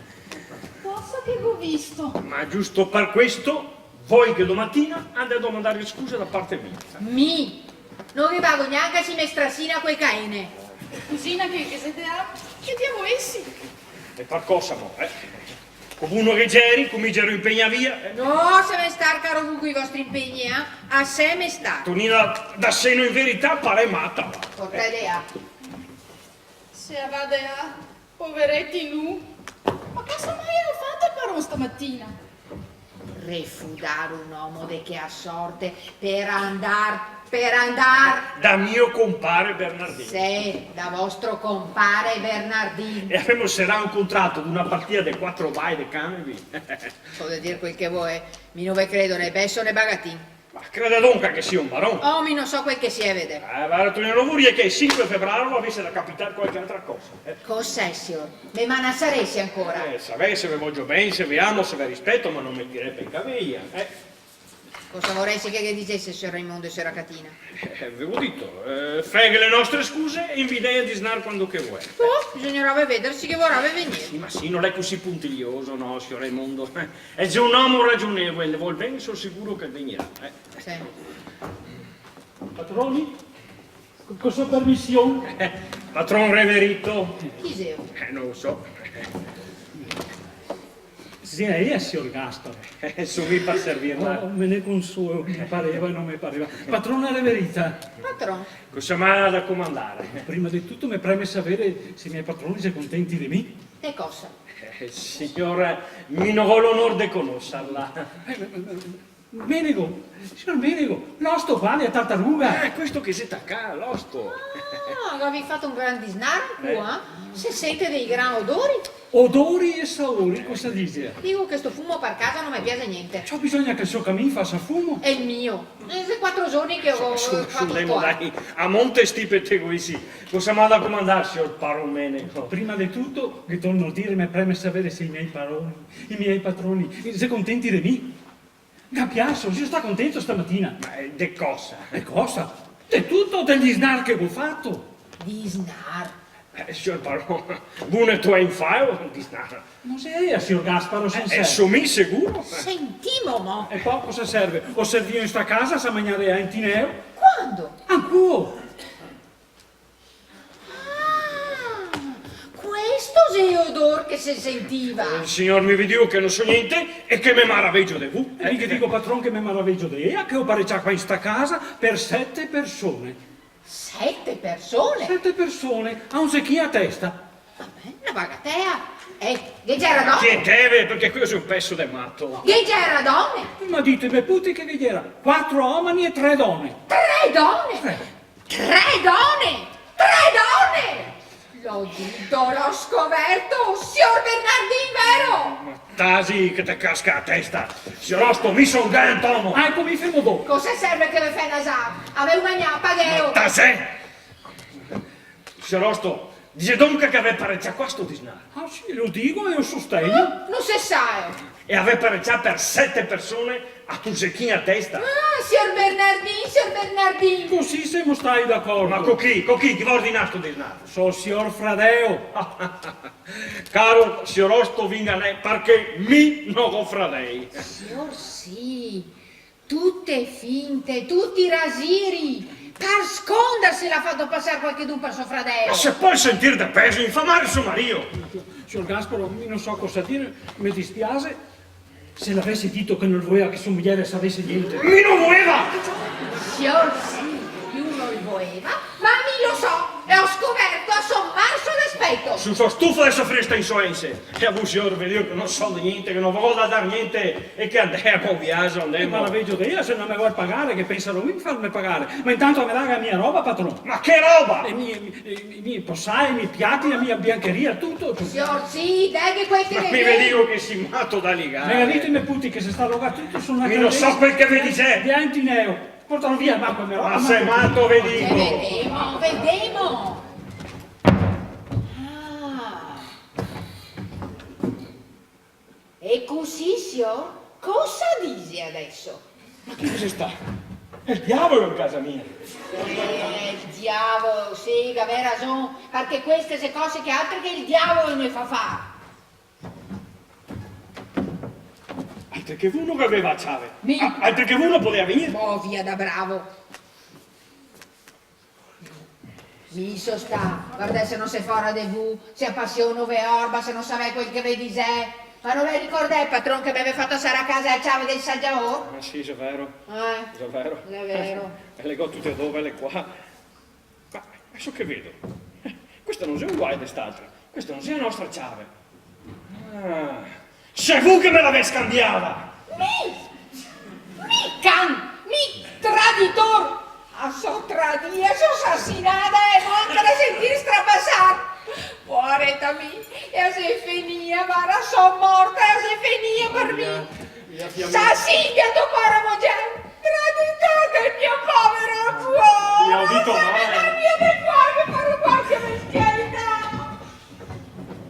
Cosa che go visto? Ma giusto par questo, voi che domatina andè a domandare scusa da parte mia. Mi? No ghe vago gnanca se i me strasina co łe caene. Cusina, che, che xe de là? Che diavolo esi? E par cosa, mo, eh? Co vu no ghe geri, co mi gero impegnà via, eh? No, se me star, caro vu, coi vostri impegni, eh? Asè me star. Tonina, da seno in verità pare mata, va. Portele a. Se a va de là, povereti nu. Ma cosa mai ga fato el paron stamatina? Refudar un omo de chea sorte per andar, per andar. Da mio compare Bernardin. Sì, da vostro compare Bernardin. E gavemo serà un contrato d'una partia de quatro bae de canvi. Podè dir quel che volè, mi no ve credo né beso né bagatin. Ma crede donca che sia un baron? Oh, mi no so quel che sia, vede. Eh, varda, Tonino, no voria che el sinque febraro gavese da capitar qualche altra cosa, eh. Cos'è, sior? Me manasaresi ancora? Eh, savè, se ve vogio ben, se ve amo, se ve rispeto, ma no me tirè pe i cavei, eh. Cosa voresi che ghe disese sior Raimondo e siora Catina? Eh, vevo dito, eh, feghe le nostre scuse e invidèe a disnar quando che volè. Oh, bisognarave veder se ghe vorave vegnir. Sì, ma sì, no l'è cusì puntilioso, no, sior Raimondo. Eh, xe un omo ragionevole, vol ben, so sicuro che el vegnirà, eh. Sì. Patroni? Co-, co so permision? Patron reverito. Chi xeo? Eh, no lo so. Xe ea, sior Gasparo? Eh, so mi par servirla. Oh, me ne consolo, me pareva e no me pareva. Patrona reverita. Patron. Cosa m'à da comandare? Prima de tuto me preme savere se i me patroni xe contenti de mi. De cosa? Eh, siora, mi no go l'onor de conosarla. Eh, ma, ma, ma, Menego, sior Menego, l'osto qua, la tartaruga. Ah, questo che xe tacà, l'osto. Ah, gavì fato un gran disnar qua, eh? Se sente dei gran odori. Odori e saori, cosa dixe? Digo che sto fumo par casa no me piaxe gnente. Ciò, bisogna che el sior Camin fasa fumo. Xe el mio. Eh, xe quatro giorni che go fato qua. Su, su, su, ndemo, dai, a monte sti petegolisi. Cosa m'à da comandar, sior paron Menego? Prima de tuto, ve torno a dir, me preme saver se i miei paroni, i miei patroni, xe contenti de mi. Ga piaso, xe stà contento stamatina. Ma, eh, de cosa? De cosa? De tuto, del disnar che go fato. Disnar? Eh, sior paron, vu ne to infao, disnar. No xe ea, sior Gasparo, eh, sincero? Eh, so mi seguro. Sentimo, mo. E po cosa serve? Go servìo in sta casa, sa magnare antineo. Quando? Ancuo. Ah, questo xe l'odor che se sentiva. Eh, sior, mi ve digo che no so gnente e che me maravegio de vu. E mi ghe digo, patron, che me maravegio de ea, che go parecià qua in sta casa per sete persone. Sete persone? Sete persone, a un zechin a testa. Va ben, na bagatea. Eh, ghe gera done? Tienteve, parché queo xe un peso de mato. Ghe gera done? Ma diteme puti che ghe gera quatro omeni e tre done. Tre done? Tre. Tre done! Tre done! L'ho dito, l'ho scoperto, sior Bernardin, vero? Ma tasi che te casca a testa! Sior osto, mi son galantomo! Ah, eco, mi fermo do. Cosa serve che ve fè nasar? Aveu magnà, pagheo! Ma tasè! Sior osto, dise donca che gavè parecià qua sto disnar? Ah, sì, lo digo e lo sostegno. Ah, no se sa, eh. E gavè parecià per sete persone a un zechin a testa. Ah, sior Bernardin, sior Bernardin! Cusì semo stai d'acordo. Ma co chi? Co chi? Chi v'à ordinà sto disnar? So sior fradeo. Caro sior osto, ve inganè, parché mi no go fradei. Sior sì, tute finte, tuti rasiri, par scondarse l'à fato pasar qualchedun par so fradeo. Ma se pol sentir de pezo, infamare so marìo! Sior Gasparo, mi no so cosa dir, me dispiaxe. Se l'avese dito che no el voeva che so mujer savese gnente. Mi no voeva! Sior sì, lu no el voeva, ma mi lo so, e go scoperto a so marso despeto. Su, so stufo de sofrir ste insolense. E a vu, sior, ve digo che no so de gnente, che no vogo da dar gnente, e che ndemo, viajo, ndemo. Eh, ma la vedo io, se no me vol pagare, che pensarò mi de farme pagare. Ma intanto me daga la mia roba, patron. Ma che roba? E mi, mi, mi, mi posai, i miei piati, la mia biancheria, tuto, tuto. Sior sì, deghe quel che... Ma mi ve digo che si mato da ligare. Me ga dito i me puti che se sta logà tuto su na... Mi no so quel che ve disè. Diantineo. Portalo via, ma come... Ma se mato, ve digo. Vedemo, vedemo. Ah. E cusì, sior, cosa dise adeso? Ma chi xe sta? Xe el diavolo in casa mia! Eh, el diavolo, sì, gavè rason, parché queste xe cose che altri che el diavolo ne fa far. Altri che vu no gaveva la ciave. Mi? A-, altri che vu no podeva vegnir. Mo via da bravo. Mi so sta, vardè se no xe fora de vu, se a pasion no ve orba, se no savè quel che ve disè. Ma no ve ricordè, patron, che me gavè fato asar a casa la ciave del sagiaor? Ah, sì, xe vero. Eh. Xe vero. Xe vero. E le go tute e do, vele qua. Ma, ma so che vedo? Questa no xe uguale de st'altra. Questa no xe la nostra ciave. Ah, xe vu che me l'avè scanbiada! Mi? Mi can! Mi traditor! A so tradìa, so sasinada e manca da sentir strapasar! Poareta mi, e a xe fenìa, vara, so morta, e a xe fenìa par mi! Via, via, via. Sasin, via to pora, mojer! Traditor del mio povero cuor! Via, ho dito male. Via de qua, che faro qualche bestialità!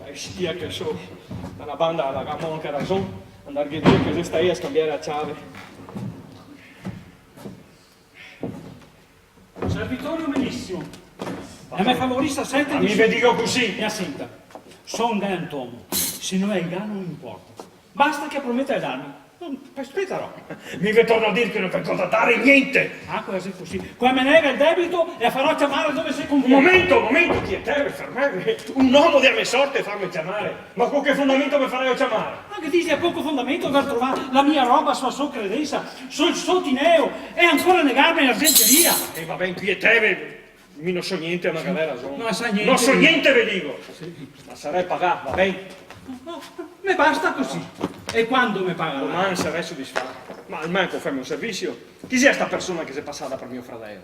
Bestia che so, da na banda la ga anca rason, andarghe dir che xe sta ea a scanbiar la ciave. Servitor umilisimo, e me favorisa, sente. Ma mi ve digo cusì. Me senta, so un galantomo, se no el ga no me inporta. Basta che prometa de darme. Mm, spetarò. Mi ve torno a dir che no ve go da dare gnente! Ah, cosa xe cusì? Qua me nega el debito e a farò ciamare dove se conviene. Un momento, un momento, tienteve, fermeve. Un omo de la me sorte farme ciamare. Ma co che fondamento me fareo ciamare? Ma che dise, a poco fondamento aver trovà la mia roba su la so credensa, sul so tineo, e ancora negarme l'argenteria? E va ben, tienteve. Mi no so gnente, ma gavè rason. No sa gnente. No so gnente, ve digo. Sì. Ma sarè pagà, va ben? No, no, me basta cusì. E quando me pagarà? Doman sarè sodisfà. Almanco feme un servisio. Chi xe sta persona che xe pasada par mio fradeo?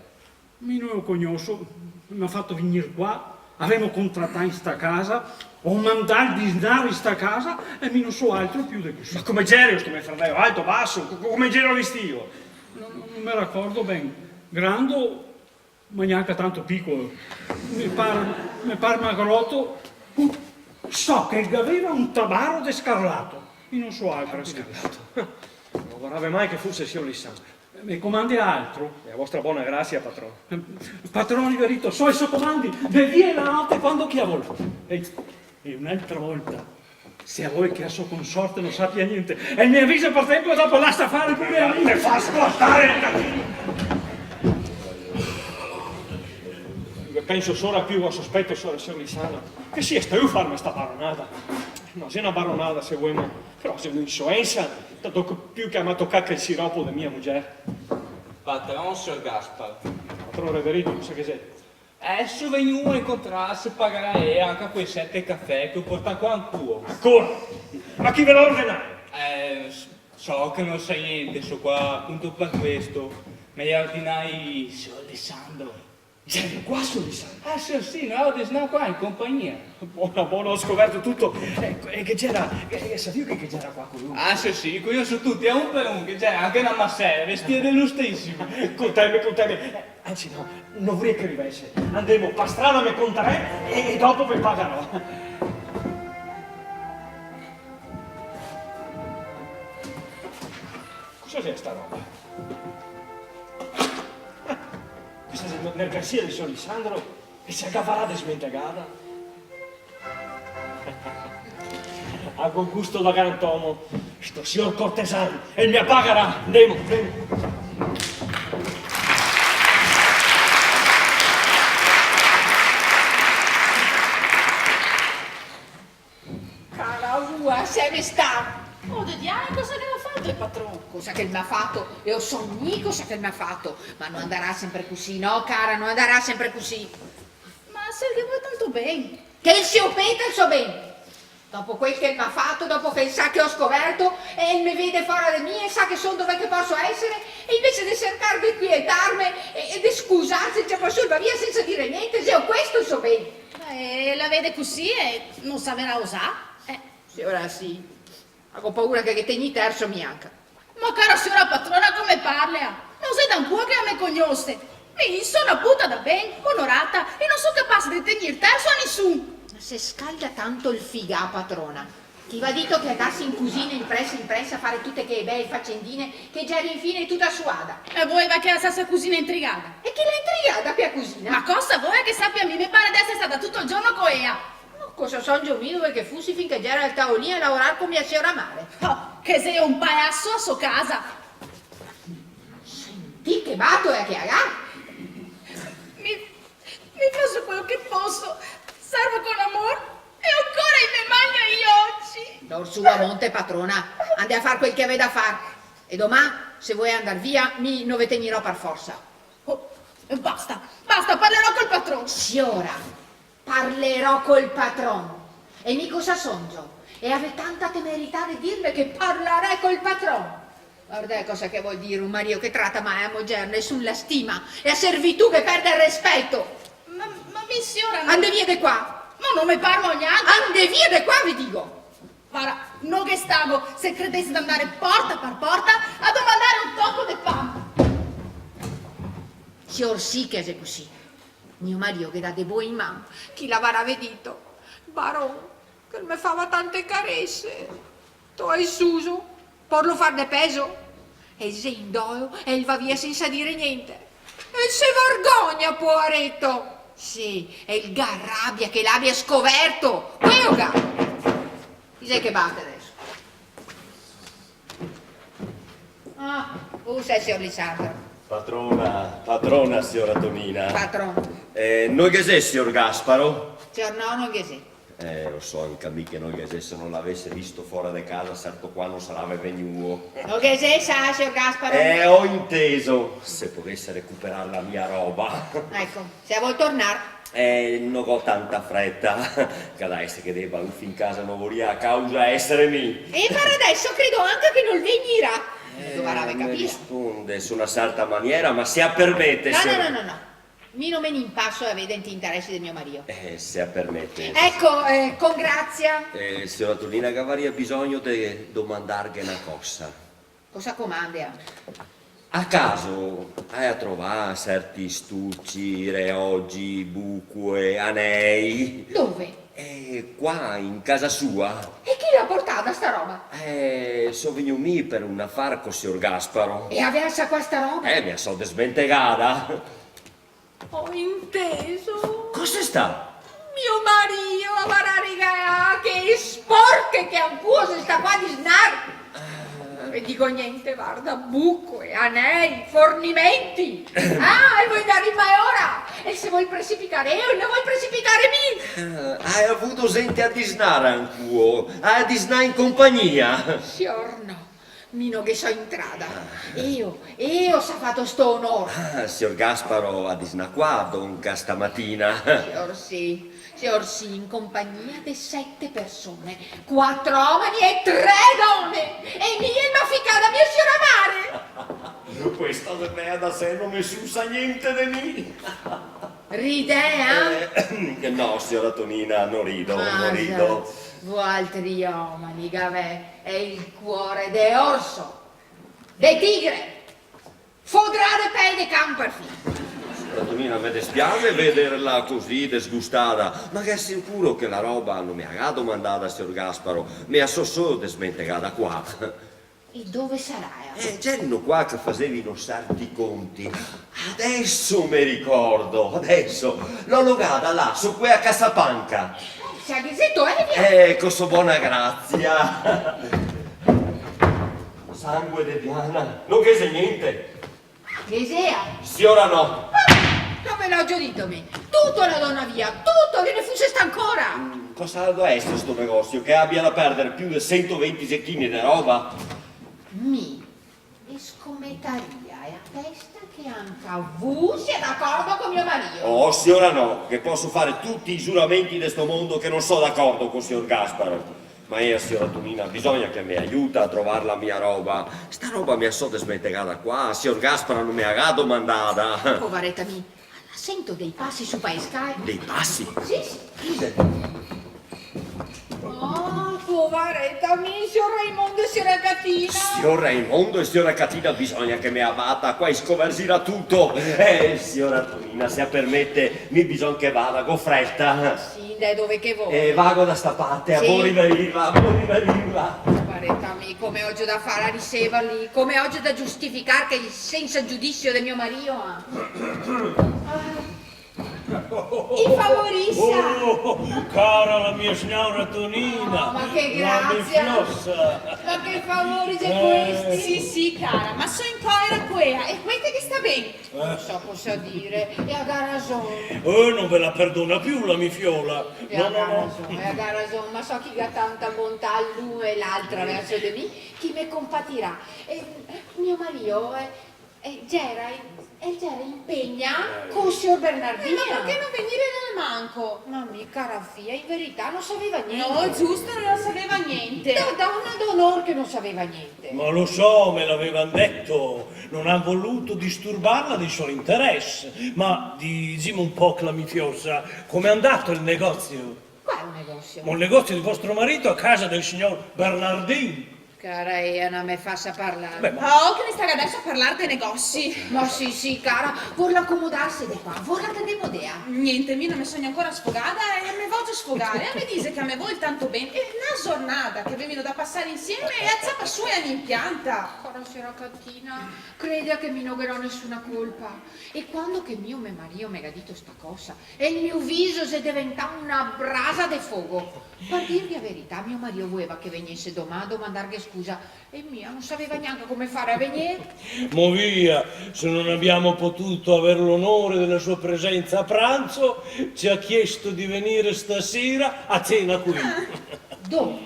Mi no lo cognoso, el me ga fato vegnir qua, gavemo contratà in sta casa, go mandà el disnar in sta casa e mi no so altro più de cusì. Ma come gera sto me fradeo? Alto, baso? Co-, come gera vestio? No, no me racordo ben. Grando, ma gnanca tanto picolo. Me par, me par magroto. So che el gaveva un tabaro de scarlato. Mi no so altro. Tabaro de scarlato? No vorave mai che fuse sior Lisandro. Me comande altro? E a vostra bona grasia, patron. Patron, digo, so ai so comandi, de dì e de note, quando che a vol. E, e un'altra volta, se a vol che a so consorte no sapia gnente, e me avisa par tempo e dopo lasa fare pure a mi. Te fa sguardare el catino! Penso sora più a sospeto, sora, sior Lisandro, che sia stà lu a farme sta baronada. No xe na baronada, se volemo, però xe un'insolensa, tanto più che a m'à tocà el siropo de mia mugier. Patron, sior Gasparo. Patron reverito, cosa che xe? Eh, so vegnuo a incontrarse, pagarà, eh, anca quei sete cafè che go portà qua in cuo. Ancora? Ma chi ve l'à ordenai? Eh, s-, so che no sa gnente, so qua apunto par questo. Me l'à ordinai sior Alessandro. Gera qua, sior Alessandro? Ah, sì, sì, no, de-, no, qua in compagnia. Bona, bona, go scoverto tuto. Eco, e che gera, e, e savìo che, che gera qua co lu? Ah, sì, sì, i cognoso tuti, a un par un, che gera anca na masera, vestìa de lustrisimo. Conteme, conteme. Eh, anzi, no, no voria che rivese. Andemo, par strada me contarè e, e dopo ve pagarò. Cosa xe sta roba? Questa xe mercansia de sior Lisandro e se la gavarà desmentegada. Go gusto da galantomo, sto sior cortesan, e el me la pagarà. Andemo, andemo. Cara vua, se ve sta. Oh, de diavolo, cosa che el me ga fato el patron? Cosa che el me ga fato? E lo so mi cosa che el me ga fato. Ma no andarà sempre cusì, no, cara, no andarà sempre cusì. Ma se el ghe vol tanto ben. Che el se lo peta el so ben. Dopo quel che el me ga fato, dopo che el sa che go scoverto, e el me vede fora de mi, el sa che son dove che poso esare, e invese de sercar de quietarme e, e de scusarse, el ciapa su e el va via sensa dire gnente, xe questo el so ben. Eh, la vede cusì e no saverà osar. Eh. Siora sì. Go paura che ghe tegni terso mi anca. Ma cara siora patrona, come parla? No xe da un cuo che la me cognose. Mi so na puta da ben, onorata, e no so capace de tegnir terso a nisun. Ma se scalda tanto el figà, patrona, che i va dito che a ndase in cusina in presa in presa a fare tute che bele facendine che gera infine tuta suada. E voleva che la lasase la cusina intrigada? E chi l'à intrigada par la cusina? Ma cosa vola che sapia mi? Me pare de esare stada tuto el giorno co ela. Oh, cosa songio mi dove che fusi fin che gera al taolin a lavorar co mia siora mare. Oh, che xe un palaso a so casa! Sentì che batola che la ga! Mi, mi faso quel che poso, servo con amor e ancora i me magna i oci! Dor su a monte, patrona, andè a far quel che avè da far. E doman, se volè andar via, mi no ve tegnirò par forsa. Oh, basta, basta, parlerò col patron! Siora, parlerò col patron. E mi cosa songio? E avè tanta temerità de dirme che parlarè col patron. Vardè cosa che vol dir un marìo che trata mal la mugier, nesun la stima, e la servitù che perde el respeto. Ma, ma mi, siora, no... Andè via de qua! Ma no me par gnanca! Andè via de qua, ve digo! Vara, no ghe stago, se credese d'andare porta par porta a domandare un toco de pan. Sior sì che xe cusì. Mio marìo ghe dà de bon in man, chi l'avarà vedito? Baron, che el me fava tante carese. Toa el suso, porlo far de pezo. El xe in dolo e el va via sensa dire gnente. El se vergogna, poareto! Sì, el ga rabia che l'abia scoverto! Quelo ga! Chi xe che bate deso? Ah, vu sé sior Lisandro? Patrona, patrona, siora Tonina. Patron. Eh, no ghe xe sior Gasparo? Sior no, no ghe xe. Eh, lo so anca mi che no ghe xe, se no l'avese visto fora de casa, serto qua no sarave vegnuo. No ghe xe, sa, sior Gasparo? Eh, go inteso, se podese recuperar la mia roba. Eco, se la vol tornar. Eh, no go tanta freta, che da esare che debalo fin casa no voria a causa esare mi. E par deso credo anca che nol vegnirà. Eh, dovarave capir. Me risponde su na serta maniera, ma se a permete, no, siora... No, no, no, no. Mi no me ne inpaso a vedar i interesi de mio marìo. Eh, se a permete. Eco, eh, con grazia. Eh, siora Tonina, gavaria bisogno de domandarghe na cosa. Cosa comandea? A caso, a ea trovà serti stuci, reogi, bucoe, anei? Dove? Eh, qua, in casa sua. E chi la ga portada sta roba? Eh, so vegnù mi par un afar co sior Gasparo. E avea sciacquà sta roba? Eh, me a so desmentegada. Go inteso. Cosa xe stà? Mio marìo gavarà regalà chee sporche che ancuo xe stà qua a disnar. Ah. E digo gnente, varda, bucoe, anei, fornimenti. Ah, el vol ndar in malora. El se vol precipitar, el ne vol precipitar mi. Ah, a ea vuo zente a disnar ancuo, a disnar in compagnia. Sior no. Mi no ghe so intrada. Ah. Eo, eo s'à fato sto onor. Ah, sior Gasparo a disnà qua, donca, stamatina. Sior sì, sior sì, in compagnia de sete persone, quatro omeni e tre done. E mi el m'à ficada mia siora mare. Questa xe bea da se, no me susa gnente de mi. Ridea? Eh, no, siora Tonina, no rido, no rido. Ah, sa, voaltri omeni gavè el cuor de orso, de tigre, fodrà de pel de can parfin. Siora Tonina, me despiase vederla cusì desgustada, ma ghe asicuro che la roba no me a ga domandada sior Gasparo, me a so solo desmentegada qua. E dove sarà? Eh, gerino qua che fasevino serti conti. Adeso me ricordo, adeso. L'ò logada là, su quea casapanca. Eh, se a ghe xe, eh, via. Eh, co so bona grazia. Sangue de Diana, no ghe xe gnente. Ghe xea? Siora no. Ah, no ve l'ogio dito mi? Tuto l'à donà via, tuto, ghe ne fuse stà ancora. Mm, cosa doveva eser sto negosio che abia da perder più de sentoventi zechini de roba? Mi me scometaria ea testa che anca vu sia d'acordo co mio marìo. Oh, siora no, che poso far tuti i zuramenti de sto mondo che no so d'acordo co sior Gasparo. Ma ea, siora Tonina, bisogna che me aiuta a trovar la mia roba. Sta roba me a so desmentegada qua, sior Gasparo no me a ga domandada. Povareta mi, la sento dei pasi su pa e scae. Dei pasi? Sì, sì. Chi xe? Oh, povareta mi, sior Raimondo e siora Catina. Sior Raimondo e siora Catina, bisogna che me abata, qua i scoverzirà tuto. Eh, siora Tonina, se a permete, mi bisogna che vada, go freta. Sì, ndè dove che vol. Eh, vago da sta parte, sì. A voi riverirla, a voi riverirla. Povareta mi, come ogio da far a risevarli, come ogio da giustificar chel sensa giudisio de mio marìo, ah. Ah. I favorisa. Oh, cara la mia siora Tonina. Oh, ma che grazia. La mia fiosa. Ma che favori xe questi? Sì, sì, cara, ma so in coera co ea, e questa che sta ben. Eh. No so cosa dir, e a ga rason. Eh, no ve la perdona più la mia fiola. E a ga rason, e a ga rason, ma so chi ga tanta bontà l'un e l'altra verso de mi, chi me compatirà. Eh, mio marìo, eh, el gera, el gera impegnà co sior Bernardin. Eh, ma parché no vegnir el manco? Ma mi, cara fia, in verità no saveva gnente. No, giusto, no saveva gnente. Da, da dona d'onor che no saveva gnente. Ma lo so, me l'avevan deto, non han voluto disturbarla dei suoi interessi. Ma dime un po', la mia fiosa, com'è andato il negozio? Qual negozio? Ma il negozio di vostro marito a casa del signor Bernardin. Cara ea, no me fasa parlar. Beh, ma... Ah, oh, che ne staga adeso a parlar de negozi? Ma sì, sì, cara, vorla acomodarse de qua, vorla che ndemo de là? Gnente, mi no me so gnancora sfogada e me vogio sfogar. A me dixe che a me vol tanto ben, e na zornada che vevimo da pasar insieme e a ciapa su e a me impianta. Cara siora Catina, creda che mi no ghe go nesuna colpa. E quando che mio me marìo me ga dito sta cosa, e el mio viso xe deventà na brasa de fogo. Par dirghe a verità, mio marìo voeva che vegnese doman a domandarghe scusa, e mi no saveva gnanca come far a vegner. Mo via, se non abbiamo potuto aver l'onore della sua presenza a pranzo, ci ha chiesto di venire stasera a cena qui. Ah, dove?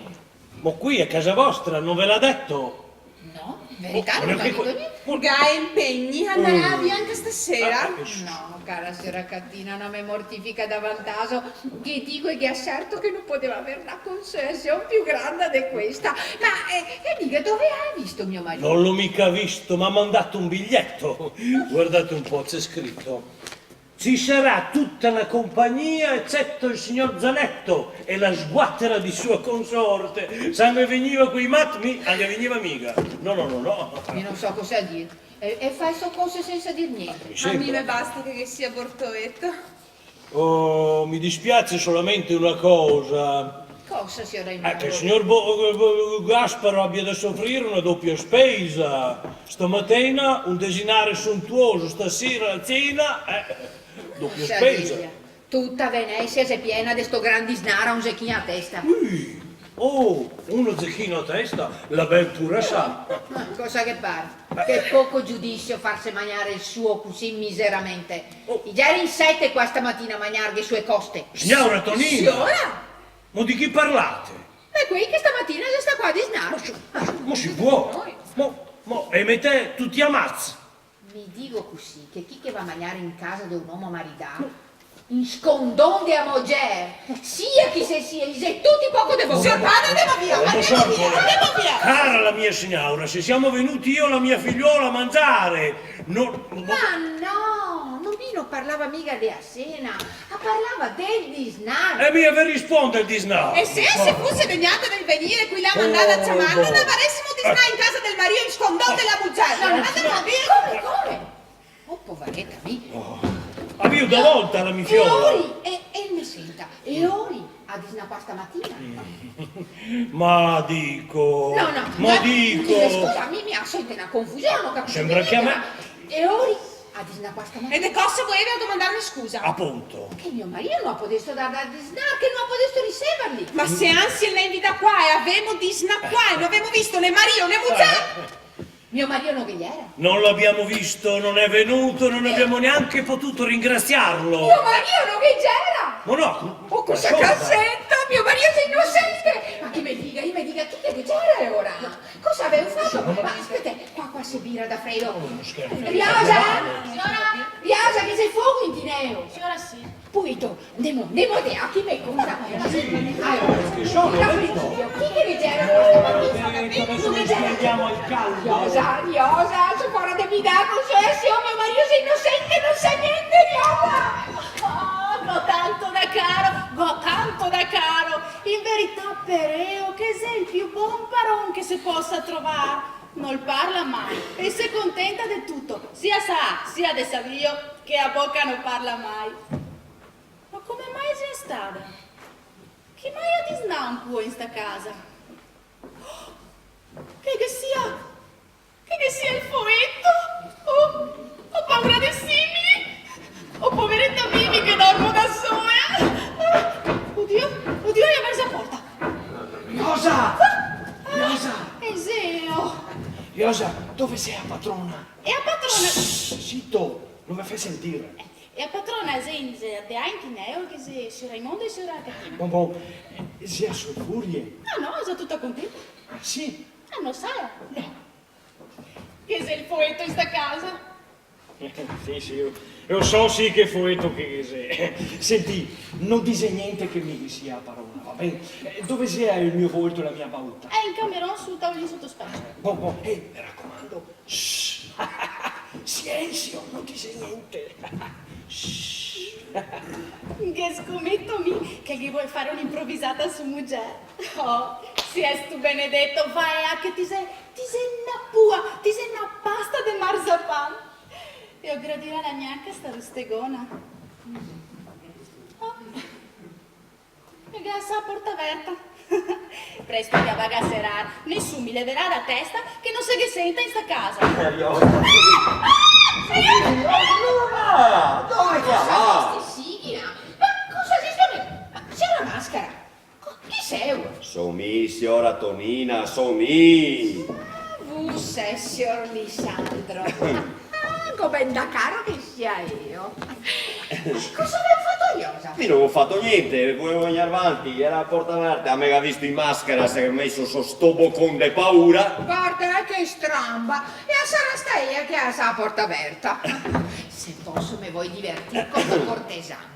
Mo qui a casa vostra, non ve l'ha detto? No, Verità, no me digo gnente. Ga impegni, andarà via anca stasera? Ah, ah, eh, no, cara siora Catina, no me mortifica davantaso. Ghe digo e ghe acerto che no podeva aver na consoesion più granda de questa. Ma, eh, e diga, dove ga visto mio marìo? No l'ho mica visto, m'ha mandato un biglietto. Guardate un po', c'è scritto: "Ci sarà tutta la compagnia, eccetto il signor Zanetto e la sguattera di sua consorte." Se a me vegniva quei mat, mi, a me vegniva miga. No, no, no, no. Mi no so cosa dir. E, e fa e so cose sensa dir gnente. Mi sembra. A mi me basta che, che sia Bortoleto. Oh, mi dispiace solamente una cosa. Cosa, sior Raimondo? Eh, che il signor Bo-, Bo-, Gasparo abbia da soffrire una doppia spesa. Stamattina un desinare sontuoso, stasera la cena, eh, doppia spesa. Cosa dir? Tuta Venesia xe piena de sto gran disnar, un zechino a testa. Ui! Oh, uno zechino a testa, la ben pura sa. Ah, cosa ghe par? Che poco giudizio farse magnar el suo cusì miseramente. Oh. I gera in sete qua stamatina a magnarghe su e coste. Siora Tonina! Siora? Ma di chi parlate? De quei che stamatina xe sta qua a disnar. Ma si, ma si, ma si può? Noi. Ma, ma, e mete tuti a maz? Mi digo cusì, che chi che va a magnar in casa de un omo maridà, in scondon de a moger, sia chi se sia, i xe tuti poco de bon. Sior padre, andemo via, andemo via, andemo via. Cara la mia signora, se siamo venuti io e la mia figliola a mangiare, no, no. Ma no, no, mi no parlava miga de a sena, a parlava del disnar. E mi ve rispondo el disnar. E se se fuse degnata de venire qui là, mandada a ciamarlo, no gavarìsimo disnà in casa del marìo in scondon de la muger. No, no, andemo via. Come, come? Oh, povareta mi. Oh. Avìo da volta la mi fiola. E ori, e, e me senta, e ori a disnà qua stamatina? Ma dico, no, no, ma dico. Scusa, mi, mi ga sorto na confusion, no go capìo gnente. Sembra che a me. E ori a disnà qua stamatina? E de cosa voleva domandarme scusa? Apunto. Che mio marìo no ga podesto dar da disnar, che no ga podesto risevarli. Ma se ansi el ne invita qua e gavemo disnà qua e no gavemo visto né marìo né muger. Eh. Mio marìo no ghe gera? Non l'abbiamo visto, non è venuto, non abbiamo neanche potuto ringraziarlo. Mio marìo no ghe gera! Ma no, ma cosa? Oh, cosa che sento? Mio marìo xe inosente! Ma chi me diga, chi me diga, chi che ghe gera ora? Cosa gavemo fato? Ma speta, qua, qua se vira da fredo. Oh, no scherzo. Riosa! Siora! Riosa, che xe fogo in tineo! Siora sì. Puito, ndemo, ndemo de là, chi me conta? Alora, chi che ghe gera questa matina? Adesso ci spendiamo il caldo. Riosa, Riosa, so fora de mi, dai, consolasion, mio marìo xe inosente, no sa gnente, Riosa! Oh, go tanto da caro, go tanto da caro! In verità, pareo che xe el più bon paron che se posa trovar. Nol parla mai e se contenta de tuto, sia sa, sia de savio, che a boca no parla mai. Ma come mai xe stada? Chi mai ga disnà un po' in sta casa? Che ghe sia, che ghe sia el foeto? Oh, go paura de simili! Oh, povareta mi, mi che dormo da sola! Odio, odio, i ga verto a porta! Riosa! Ah! Riosa! Xe zeo! Riosa, dove xe a patrona? E a patrona? Shh, zito, no me fè sentir. E a patrona xe in, xe de là in tineo, che xe sior Raimondo e siora Catina. Bon, bon, xe a so furie? Ah no, xe tuta contenta. Ah, sì? Ah, no sa? No. Che xe el foeto in sta casa? Sì, sì, eo, eo so sì che foeto che, che xe. Sentì, no dise gnente che mi ghe sia a parona, va ben? Eh, dove xe el mio volto e la mia bauta? Xe in cameron sul tavolin soto specchio. Bon, bon, eh, me racomando, shh! Silensio, no dise gnente. Shh! Ghe scometo mi che ghe vol far un'improvisata a so muger. Oh, siestu benedeto, va là che ti xe, ti xe na pua, ti xe na pasta de marzapan. Eo gradirela gnanca sta rustegona. Oh. E ghe lasà a porta verta. Presto che a vaga a serar, nesun me leverà da testa che no se ghe senta in sta casa. Serioso? Ah! Ah! Serioso? Ma dove che va? Cosa xe sti sighi, ah? Ma cosa xe sto me-, ma xe na mascara? Co-, chi seo? So mi, siora Tonina, so mi! Ah, vu sè sior Lisandro. Ah, go ben da caro che sia eo. Cosa gaveu fato, Riosa? Mi no go fato gnente, volevo vegner vanti, iera a porta verta, a me ga visto in mascara, se ga meso so sto bocon de paura. Varda, che stramba! E a sarà sta ea che a sa a porta verta. Se poso me voi divertir co sto cortesan.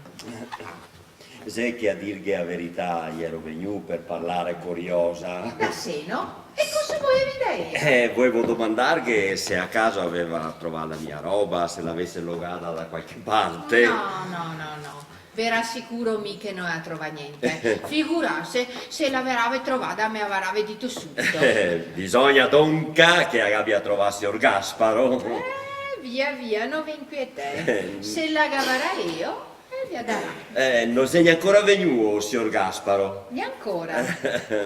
Xe che, a dirghe a verità, iero vegnù par parlar co Riosa. Da Seno? E cosa voevi da ea? Eh, voevo domandarghe se a caso a gaveva trovà la mia roba, se la gavese logada da qualche parte. No, no, no, no. Ve rasicuro mi che no a trovà gnente. Figurarse, se la gavarave trovada me a gavarave dito subito. Eh, bisogna donca che a gabia trovà sior Gasparo. Eh, via, via, no ve inquietè. Eh. Se la gavarà eo, eh, ve a darà. Eh, no xe gnancora vegnù, sior Gasparo? Gnancora.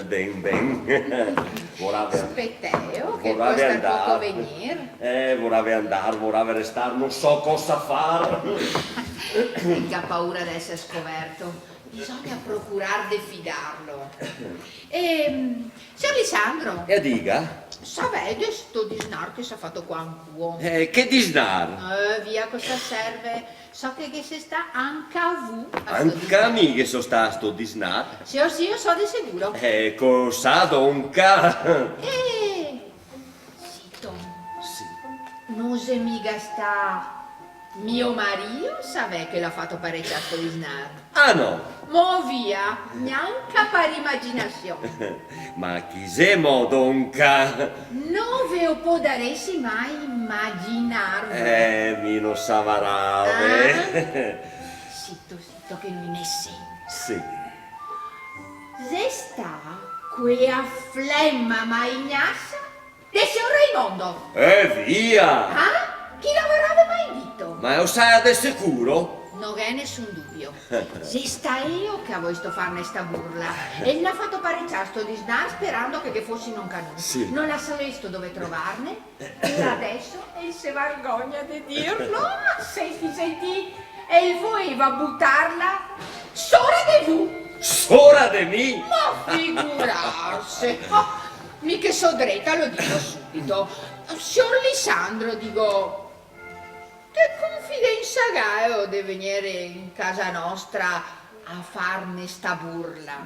Ben, ben. Vorave, speteo, che vorave costa poco andar. Vegnir. Eh, vorave andar, vorave restar, no so cosa far. Tenga paura de eser scoverto. Bisogna procurar de fidarlo. Ehm, sior Lisandro. E diga. Savè de sto disnar che s'à fato qua ancuo? Eh, che disnar? Eh, via, cosa serve? So che, che ghe sè stà anca vu a sto disnar. Anca mi ghe so stà a sto disnar. Sì, sì, lo so de sicuro. Eh, cosa donca? Eh, Zito. Sì. No xe miga stà mio marìo, savè, che l'à fato pareciar sto disnar? Ah, no? Mo via, gnanca par imaginasion. Ma chi xe mo, donca? No ve o podaresi mai imaginar. Eh, mi no savarave. Ah? Zito, zito, che no i ne sente. Sì. Xe stà quea flema maignasa de sior Raimondo. Eh, via! Ah? Chi l'avarave mai dito? Ma lo sa de sicuro? No ghe xe nesun dubio. Xe stà eo che à voesto farne sta burla. E el n'à fato pareciar sto disnar sperando che ghe fosimo anca nu. Sì. No l'à savesto dove trovarne. E adeso el se vargogna de dirlo. Senti, senti, el voeva butarla sora de vu. Sora de mi? Ma figurarse. Oh, mi che so dreta lo digo subito. Sior Lisandro, digo, che confidensa gało de vegnir in casa nostra a farne sta burla?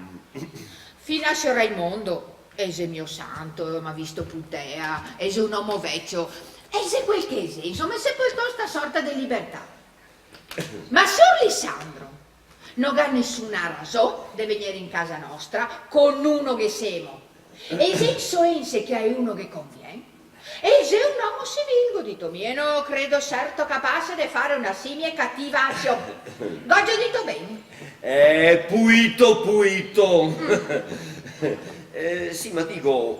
Fin a sior Raimondo, el xe mio santo, el m'à visto putea, el xe un omo vecio, el xe quel che el xe, insoma, el se pol dar sta sorta de libertà. Ma sior Lisandro no ga nesuna rason de vegnir in casa nostra co nuno che semo. E xe insolense che a uno ghe convien. E xe un omo civil, go dito mi, e no credo certo capace de far una simile cativa asion. Go già dito ben? Eh, puito, puito. Mm. Eh, sì, ma digo,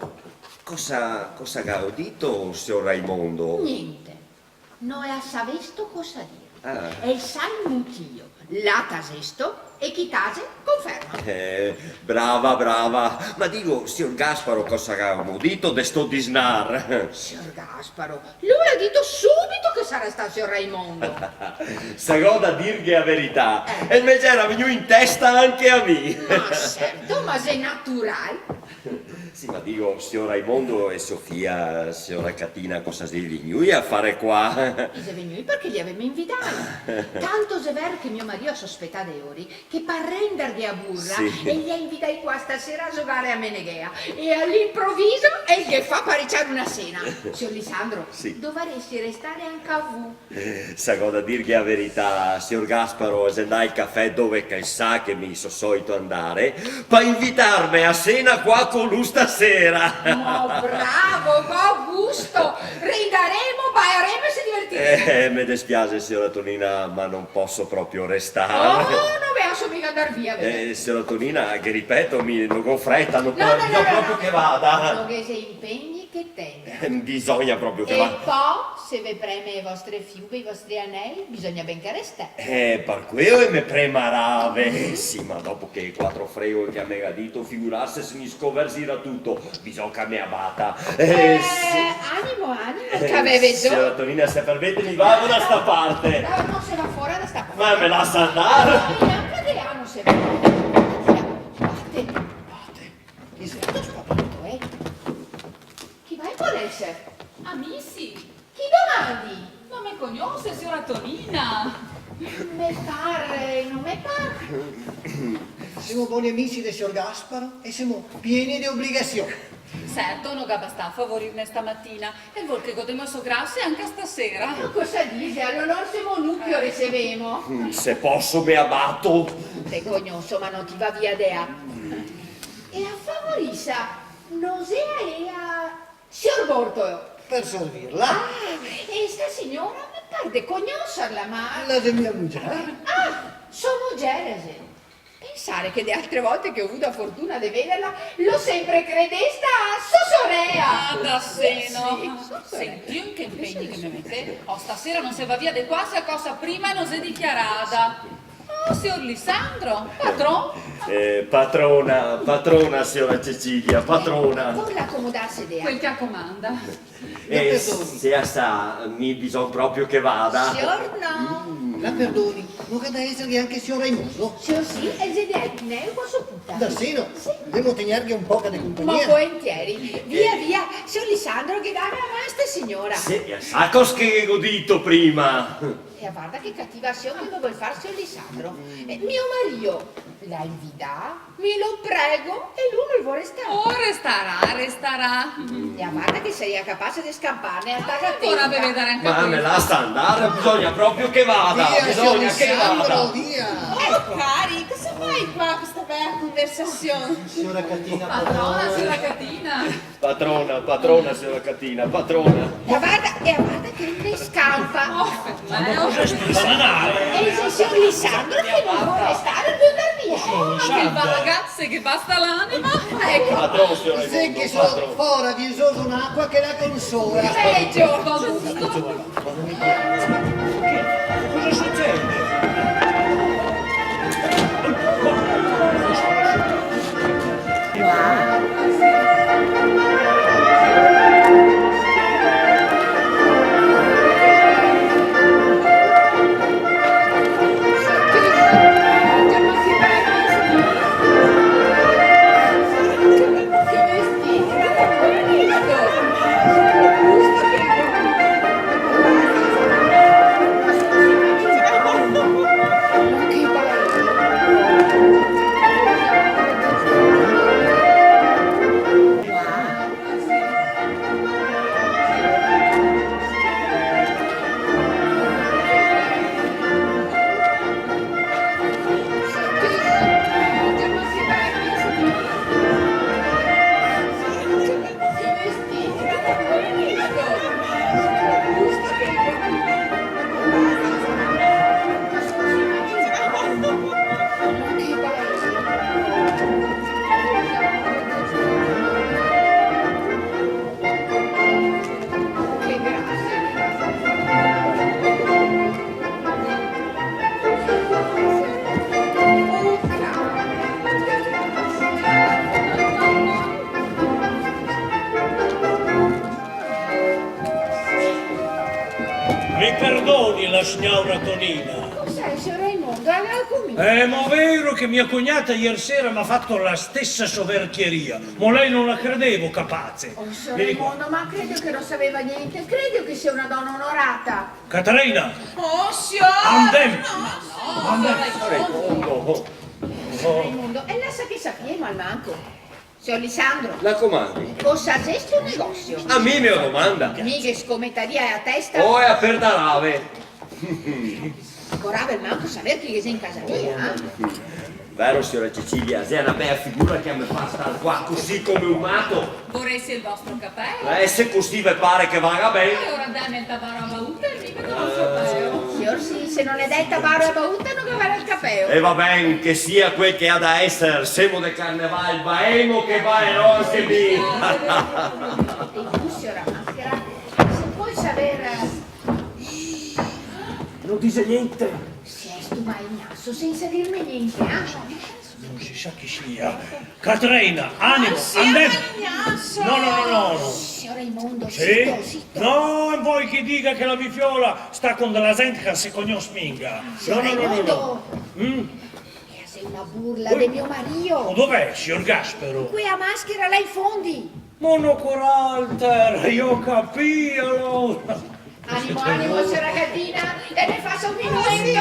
cosa, cosa gało dito sior Raimondo? Gnente. No el à savesto cosa dir. Ah. E el sa el mutìo. Là tasesto e chi tase conferma. Eh, brava, brava. Ma digo, sior Gasparo, cosa gało dito de sto disnar? Sior Gasparo? Lu l'à dito subito che sarà stà sior Raimondo. Se go da dirghe a verità, eh, el me gera vegnù in testa anca a mi. Ma certo, ma xe natural. Sì, ma digo, sior Raimondo e so fia, siora Catina, cosa xe vegnui a far qua? I xe vegnui parché li gavemo invità. Tanto xe vero che mio marìo ga sospetà de lori che par renderghe a burla, sì, e li ga invità qua stasera a zogar a meneghea. E a l'inproviso el ghe fa pareciar una sena. Sior Lisandro, sì, dovaresi restar anca vu. Se go da dirghe a verità, sior Gasparo xe ndà al cafè dove che el sa che mi so soito andar, par invitarme a sena qua co lu stasera. Ma bravo, co gusto! Ridaremo, balaremo e se divertiremo. Eh, me despiase, siora Tonina, ma no poso proprio restar. Oh, no ve laso miga ndar via, vede. Eh, siora Tonina, ghe ripeto, mi no go freta, no, no, no, bisogna proprio che vada. No ghe xe impegni che tenga. Eh, bisogna proprio che vada. E po, se ve preme e vostre fiube, i vostri anei, bisogna ben che restè. Eh, par queo el me premarave. Mm. Sì, ma dopo che quatro fregole che a me ga dito, figurarse se mi scoversira tuto, bisogna che me abata. Eh, eh, sì. Animo, animo, eh, che aveve zo. Siora Tonina, se permete, mi vago da sta parte. No, no, se va fora da sta parte. Ma me lasa andar? No, gnanca de là no se va. Abate, abate. Chi xe? Sto spavento, eh? Chi mai pol eser? A mi sì. Chi domandi? No me cognose, siora Tonina? Me par, no me par. Semo boni amici de sior Gasparo e semo pieni de obligasion. Certo, no ga bastà a favorirne stamatina, e vol che godemo so grasie anca stasera. Ma cosa dise? Alora semo nu che lo ricevemo. Mm, se poso me abato. Te cognoso, ma no ti va via de là. E a favorisa, no xe ea sior Bortolo? Per servirla. Ah, e sta siora me par de cognoserla, ma... La xe mia mugier. Ah, so mugier, sì. Pensare che de altre volte che go vuo a fortuna de vederla, l'ho sempre credesta so sorea. Ah, da seno. Sì, sì, so sorea. Sentìo in che impegni che me metè. Oh, stasera no se va via de qua se a cosa prima no xe dichiarada. Oh, sior Lisandro, patron. Eh, patrona, patrona, siora Cecilia, patrona. Vol acomodarse de là? Quel che a comanda. Eh, se a sa, mi bisogna proprio che vada. Sior no. Mm. La perdoni, no ga da eserghe anca sior Raimondo? Sior sì, el xe de là, el xe qua soputa. Da seno? Sì. Demo tegnerghe un poca de compagnia. Ma volentieri. Via, via, sior Lisandro, che daga a man sta siora. Sì, a sa cos che go dito prima. E a varda che cativa asion che me vol far sior Lisandro. Eh, mio marìo l'ha invidà, mi lo prego, e lu no vol restar. Oh, restarà, restarà. E a varda che saria capace de scanparne, a sta... Ancora tenta. Deve dare anca... Ma questa. Me lasa andar, bisogna proprio che vada, via, bisogna che vada. Sior Lisandro, via. Oh, cari, cosa fai qua co sta bela conversasion? Siora Catina, patrona, siora Catina. Patrona, patrona, siora Catina, patrona. E a varda, e a varda che el me scanpa. Oh, Fernando. Ma cosa sta sucedendo? E xe sior Lisandro che no vol restar, el vol ndar via. Oh, che el vaga, se ghe basta l'anima. Eco. Patron, sior Raimondo, patron. Xe che so fora viesoso un'acua che la consola. Pegio, va giusto. Cosa sucede? Me perdoni, la siora Tonina. Cos'è, sior Raimondo? Alora comincio. Eh, ma overo che mia cognata ier sera m'ha fato la stesa soverchieria? Ma lei no la credevo capace. Oh, sior Raimondo, ma credo che no saveva gnente, credo che sia una dona onorata. Catarina! Oh, sior! Andem! No, no, andem! Sior Raimondo! Sior Raimondo, e lasa che sapiemo almanco. Sior Lisandro! La comandi. Cosa xe sto negosio? A mi me lo domanda? Mi ghe scometaria la testa. Oh, e a perdarave. Vorave almanco saver chi che xe in casa mia, eh? Vero, siora Cecilia, xe na bela figura che a me fa star qua cusì come un mato. Voresi el vostro capeo? Eh, se cusì ve pare che vaga ben. Alora dame el tabaro a bauta e mi vedo el vostro capeo. Sior sì, se no el dà el tabaro a bauta, no gavarà el capeo. E va ben, che sia quel che ga da eser, semo de carneval, baemo che baerò anche mi. E vu, siora Maschera, se pol saver... No dise gnente. Sì, sto malignaso, sensa dirme gnente, eh? No se sa chi sia. Catarina, animo, andemo. Ah, sior malignaso! No, no, no, no, no. Sior Raimondo, sì? Zito, zito. No, no vol che diga che la me fiola sta con dela zente che se cognos minga. Sior Raimondo! No, no, no, no, no. Mm? Xe una burla de mio marìo. Ma dov'è, sior Gaspero? Quea maschera là in fondi. Ma no, quel altro, go capìo, alora. Animo, animo, siora Catina, e me fa Son minuti.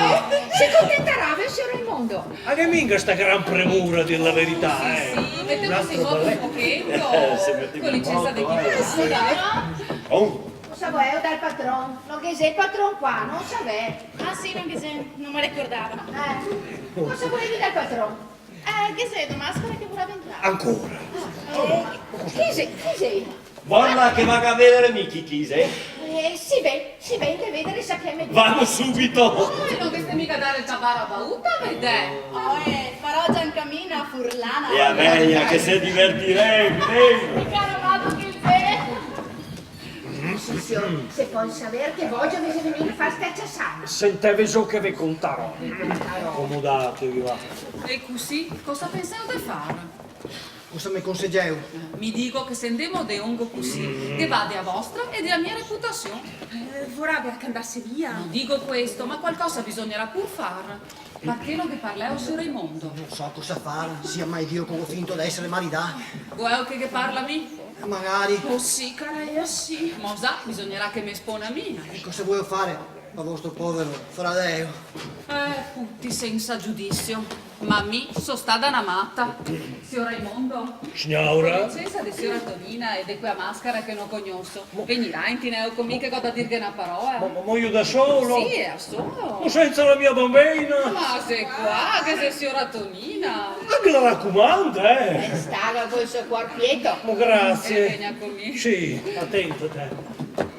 Se contentarà, vero, sior Raimondo? Ma ghe xe minga sta gran premura, a dir la verità, eh. Sì, sì, metemose in moto un pocheto. Eh, se metemose in moto, eh. Co licensa de chi che manda. Oh. Cosa voleu dal patron? No ghe xe patron qua, no savè. Ah sì, no ghe xe, no me ricordava. Eh, cosa volevi dal patron? Eh, ghe xe do mascare che vorave entrar. Ancora? Eh, chi xe, chi xe? Vorla che vaga a vedare mi chi, chi xe? Eh, sì ben, sì ben, che vedare sapemo. Vamo subito! Oh, e no ghe stè miga dare el tabaro a bauta, vedè? Oh, eh, farò già in camina, furlana. E a vegna che se divertiremo, eh! Che caro mato che xe! Sì, sior, se pol saver che vojo ve xe vegnù a far sta ciasana? Senteve zo che ve contarò. Comodatevi, va. E cusì, cosa penseu de far? Cosa me consegeu? Mi digo che se ndemo de ongo cusì, ghe va de a vostra e de a mia reputasion. Eh, vorave che andase via. No digo questo, ma qualcosa bisognerà pur far. Parché no ghe parleu a sior Raimondo? No so cosa far, sia mai Dio che go finto de esare maridà. Voleu che ghe parla mi? Eh, magari. Oh sì, cara ea, sì. Ma za, bisognerà che me espona mi. E cosa voleu fare? A vostro povero fradeo. Eh, puti sensa giudisio. Ma mi so stada na mata. Sior Raimondo? Siora? Co licensa de siora Tonina e de quea mascara che no cognoso. Vegnirà in tineo co mi che go da dirghe na parola? Ma, ma, ma mi da solo? Sì, da solo. Ma sensa la mia banbena? Ma xe qua che xe siora Tonina. Ma che la racomanda, eh? E staga col so cuor quieto. Ma grazie. Eh, vegna co mi. Sì, atenta te.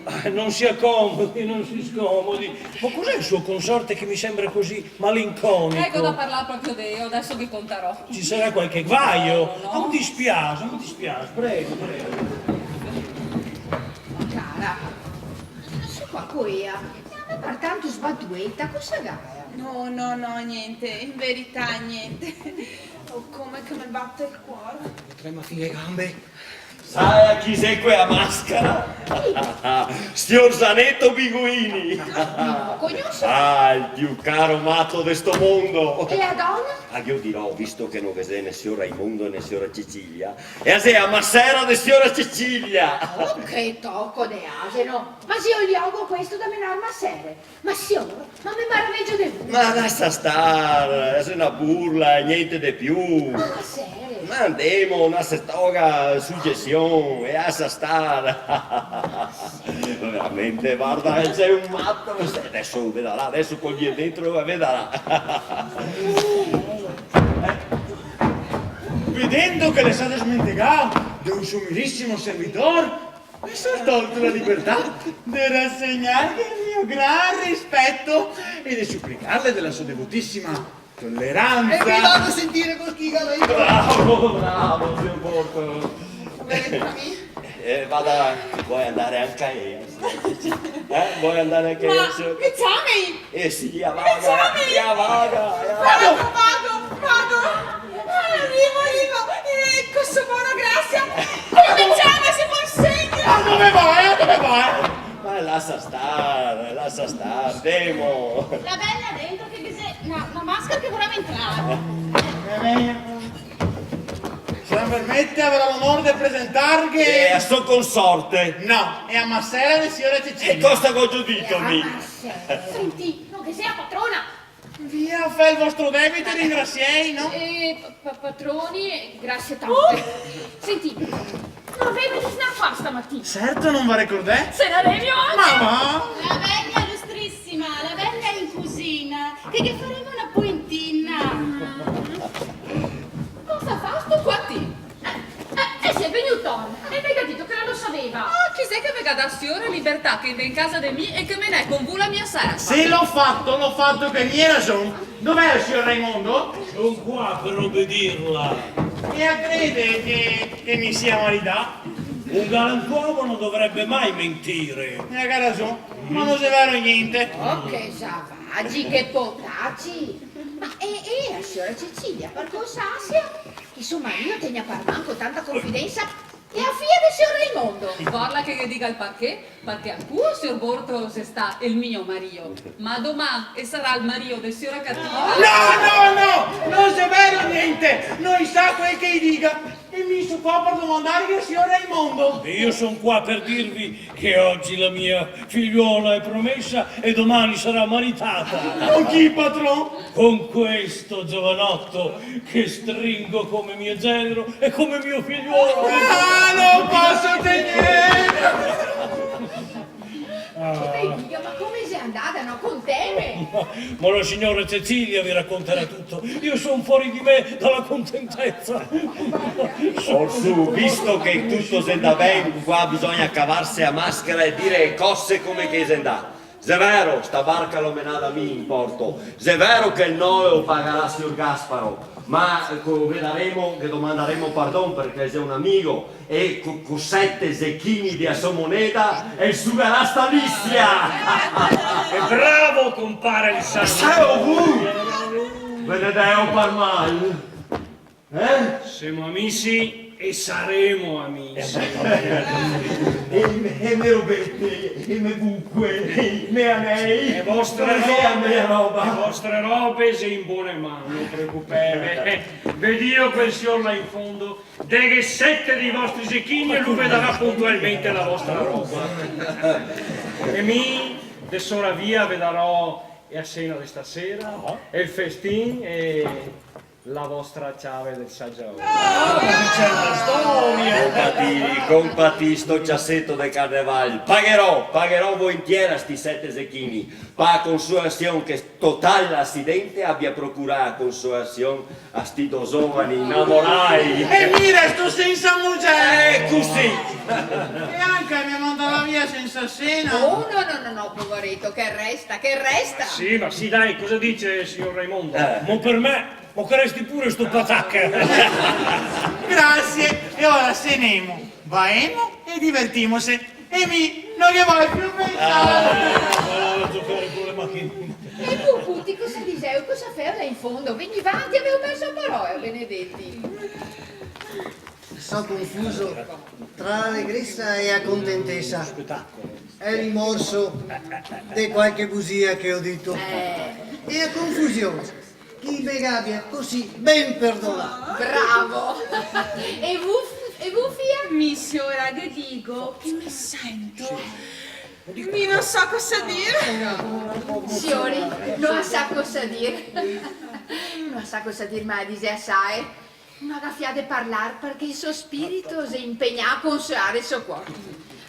Ah, non si accomodi, non si scomodi. Ma cos'è il suo consorte che mi sembra così malinconico? Eco da parlar proprio de eo, deso ve contarò. Ci sarà qualche guaio? No, no, no. Ah, mi dispiace, mi dispiace, prego, prego. Cara, so qua co ea, me par tanto sbatueta, cosa gaea? No, no, no, gnente, in verità gnente. Oh, come che me bate el cuor. Me trema fin le gambe. Saea chi xe quea mascara? Chi? Sior Zaneto Biguini! No lo cognoso. Ah, el più caro mato de sto mondo! E a dona? Ah, ghe lo dirò, visto che no ghe xe né sior Raimondo né siora Cecilia, ea xe a masera de siora Cecilia! Oh, che toco de aseno! Ma xe el logo questo da menar masere? Ma sior, ma me maravegio de vu. Ma lasa star, xe na burla e gnente de più. Ma serio? Ma ndemo, na se toga sugesion e lasa star. Veramente, varda, xe un mato. Deso vedarà, deso co el vien dentro vedarà. Vedendo che le s'ha desmentegà de un so umilisimo servitor, me son tolto la libertà de rasegnarghe el mio gran rispeto e de suplicarle dela so devotisima toleranza. E mi vago a sentire co chi che la... Bravo, bravo, sior Bortolo. Come, mi? Eh, vada, vol andar anca ea? Eh, vol andar anca ea, sior? Ma me ciamei? Eh sì, ea vaga, ea vaga, ea vaga. Vago, vago, vago. Ah, rivo, rivo. Eh, co so bono, grasie. Come me ciama, se consegna? Ah, dove va, eh? Dove va, eh? Ma lasa star, lasa star, ndemo. La vegna dentro che ghe xe na, na mascara che vorave entrar. Eh, vegna. Se la permete, avrò l'onor de presentarghe... Eh, a so consorte. No, xe a masera de siora Cecilia. E cosa go dito mi? Sentì, no ghe xe a patrona. Via, fè el vostro debito e ringrasiei, no? Eh, pa-, patroni, grasie tante. Sentì, no gavevi disnà qua stamatina? Certo, no ve ricordè? Se la revio anca! Mama! La vegna, lustrisima, la vegna in cusina, che, che faremo na poentina. Cosa fastu qua ti? Eh, eh, xe vegnù Ton, e me ga dito che la lo saveva. Ah, chi xe che ve ga dà siora libertà che ndè in casa de mi e che menè con vu la mia serva? Se l'ho fato, l'ho fato che ghe n'è rason. Dov'è el sior Raimondo? Son qua per obedirla. E a crede che, che mi sia maridà? Un galantuomo non dovrebbe mai mentire. E ga rason, ma no xe vero gnente. Oh, che savagi, che potaci! Ma e, e a siora Cecilia, par cosa asia? Che so marìo tegna par man co tanta confidensa e a fia de sior Raimondo. Vorla che ghe diga el parché? Parché a cua sior Bortolo xe stà el mio marìo, ma doman el sarà el marìo de siora Catina. No, no, no! No xe vero gnente! No i sa quel che i diga! E mi so Qua par domandarghe al sior Raimondo. E io son qua per dirvi che oggi la mia figliuola è promessa e domani sarà maritata. Con chi, patron? Con questo giovanotto che stringo come mio genero e come mio figliuolo. Ah, non posso tenere! Che te digo, ma come xe andada, no? Conteme! Ma, ma la signora Cecilia vi racconterà tutto. Io son fuori di me dalla contentezza. Orsù, visto che tuto xe ndà ben, qua bisogna cavarse a maschera e dire e cose come che xe ndà. Xe vero, sta barca l'ho menada mi in porto. Xe vero che el noeo pagarà sior Gasparo, ma, eh, co-, vedaremo, ghe domandaremo pardon parché xe un amigo e co-, co sete zechini de a so moneda el sugarà sta lisia! E bravo, compare Lisandro! Seo vu! Ve ne deo par mal! Eh? Semo amisi e saremo amisi. E, e me robete, e me buque, e me anei. E vostre robe, e vostre robe xe in bone man, no preocupeve. Ve digo che el sior là in fondo, deghe sete dei vostri zechini e lu ve darà puntualmente la vostra roba. E mi, de sora via, ve darò e a sena de stasera, e el festin, e la vostra ciave del sagiaol. Ah, ma che certa storia! Compatì, compatì, sto ciaseto de carneval. Pagherò, pagherò volentiera sti sete zechini. Pa consoesion che sto tal acidente abia procurà consoesion a sti do zovani inamorai. E mi resto sensa muger! Eh, cusì! E anca me mandava via sensa sena? Oh, no, no, no, no, povareto, che resta, che resta! Sì, ma sì, dai, cosa dice sior Raimondo? Eh. Mo per me, mo che resti pure sto patac. Grasie, e ora senemo, baemo e divertimose. E mi no ghe voio più pensar. Ah, voleva giocare con le macchinine. E vu, puti, cosa diseu? Cosa feu là in fondo? Vegnì vanti, aveu perso a parola, benedeti. So confuso tra l'alegresa e a contentesa. E el rimorso de qualche busia che go dito. Eh. E a confusion che i me gabia cusì ben perdonà. Bravo! E vu, e vu, fia? Mi, siora, ghe digo che me sento, mi no so cosa dir. Siori, no a sa cosa dir. No a sa cosa dir, ma a dise asae. No a ga fià de parlar, parché el so spirito xe inpegnà a consoear el so cuor.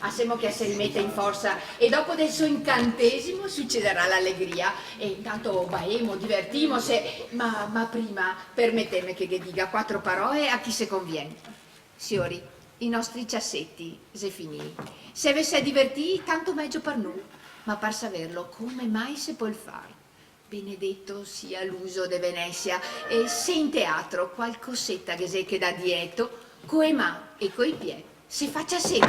Asemo che a se rimeta in forsa, e dopo del so incantesimo sucederà l'alegria. E intanto baemo, divertimose, ma, ma prima permeteme che ghe diga quatro paroe a chi se convien. Siori, i nostri ciaseti xe finii. Se ve sè divertii, tanto megio par nu, ma par saverlo, come mai se pol far? Benedeto sia l'uso de Venesia, e se in teatro qualcoseta ghe xe che dà dieto, co e man e coi piè se fa ciaseto.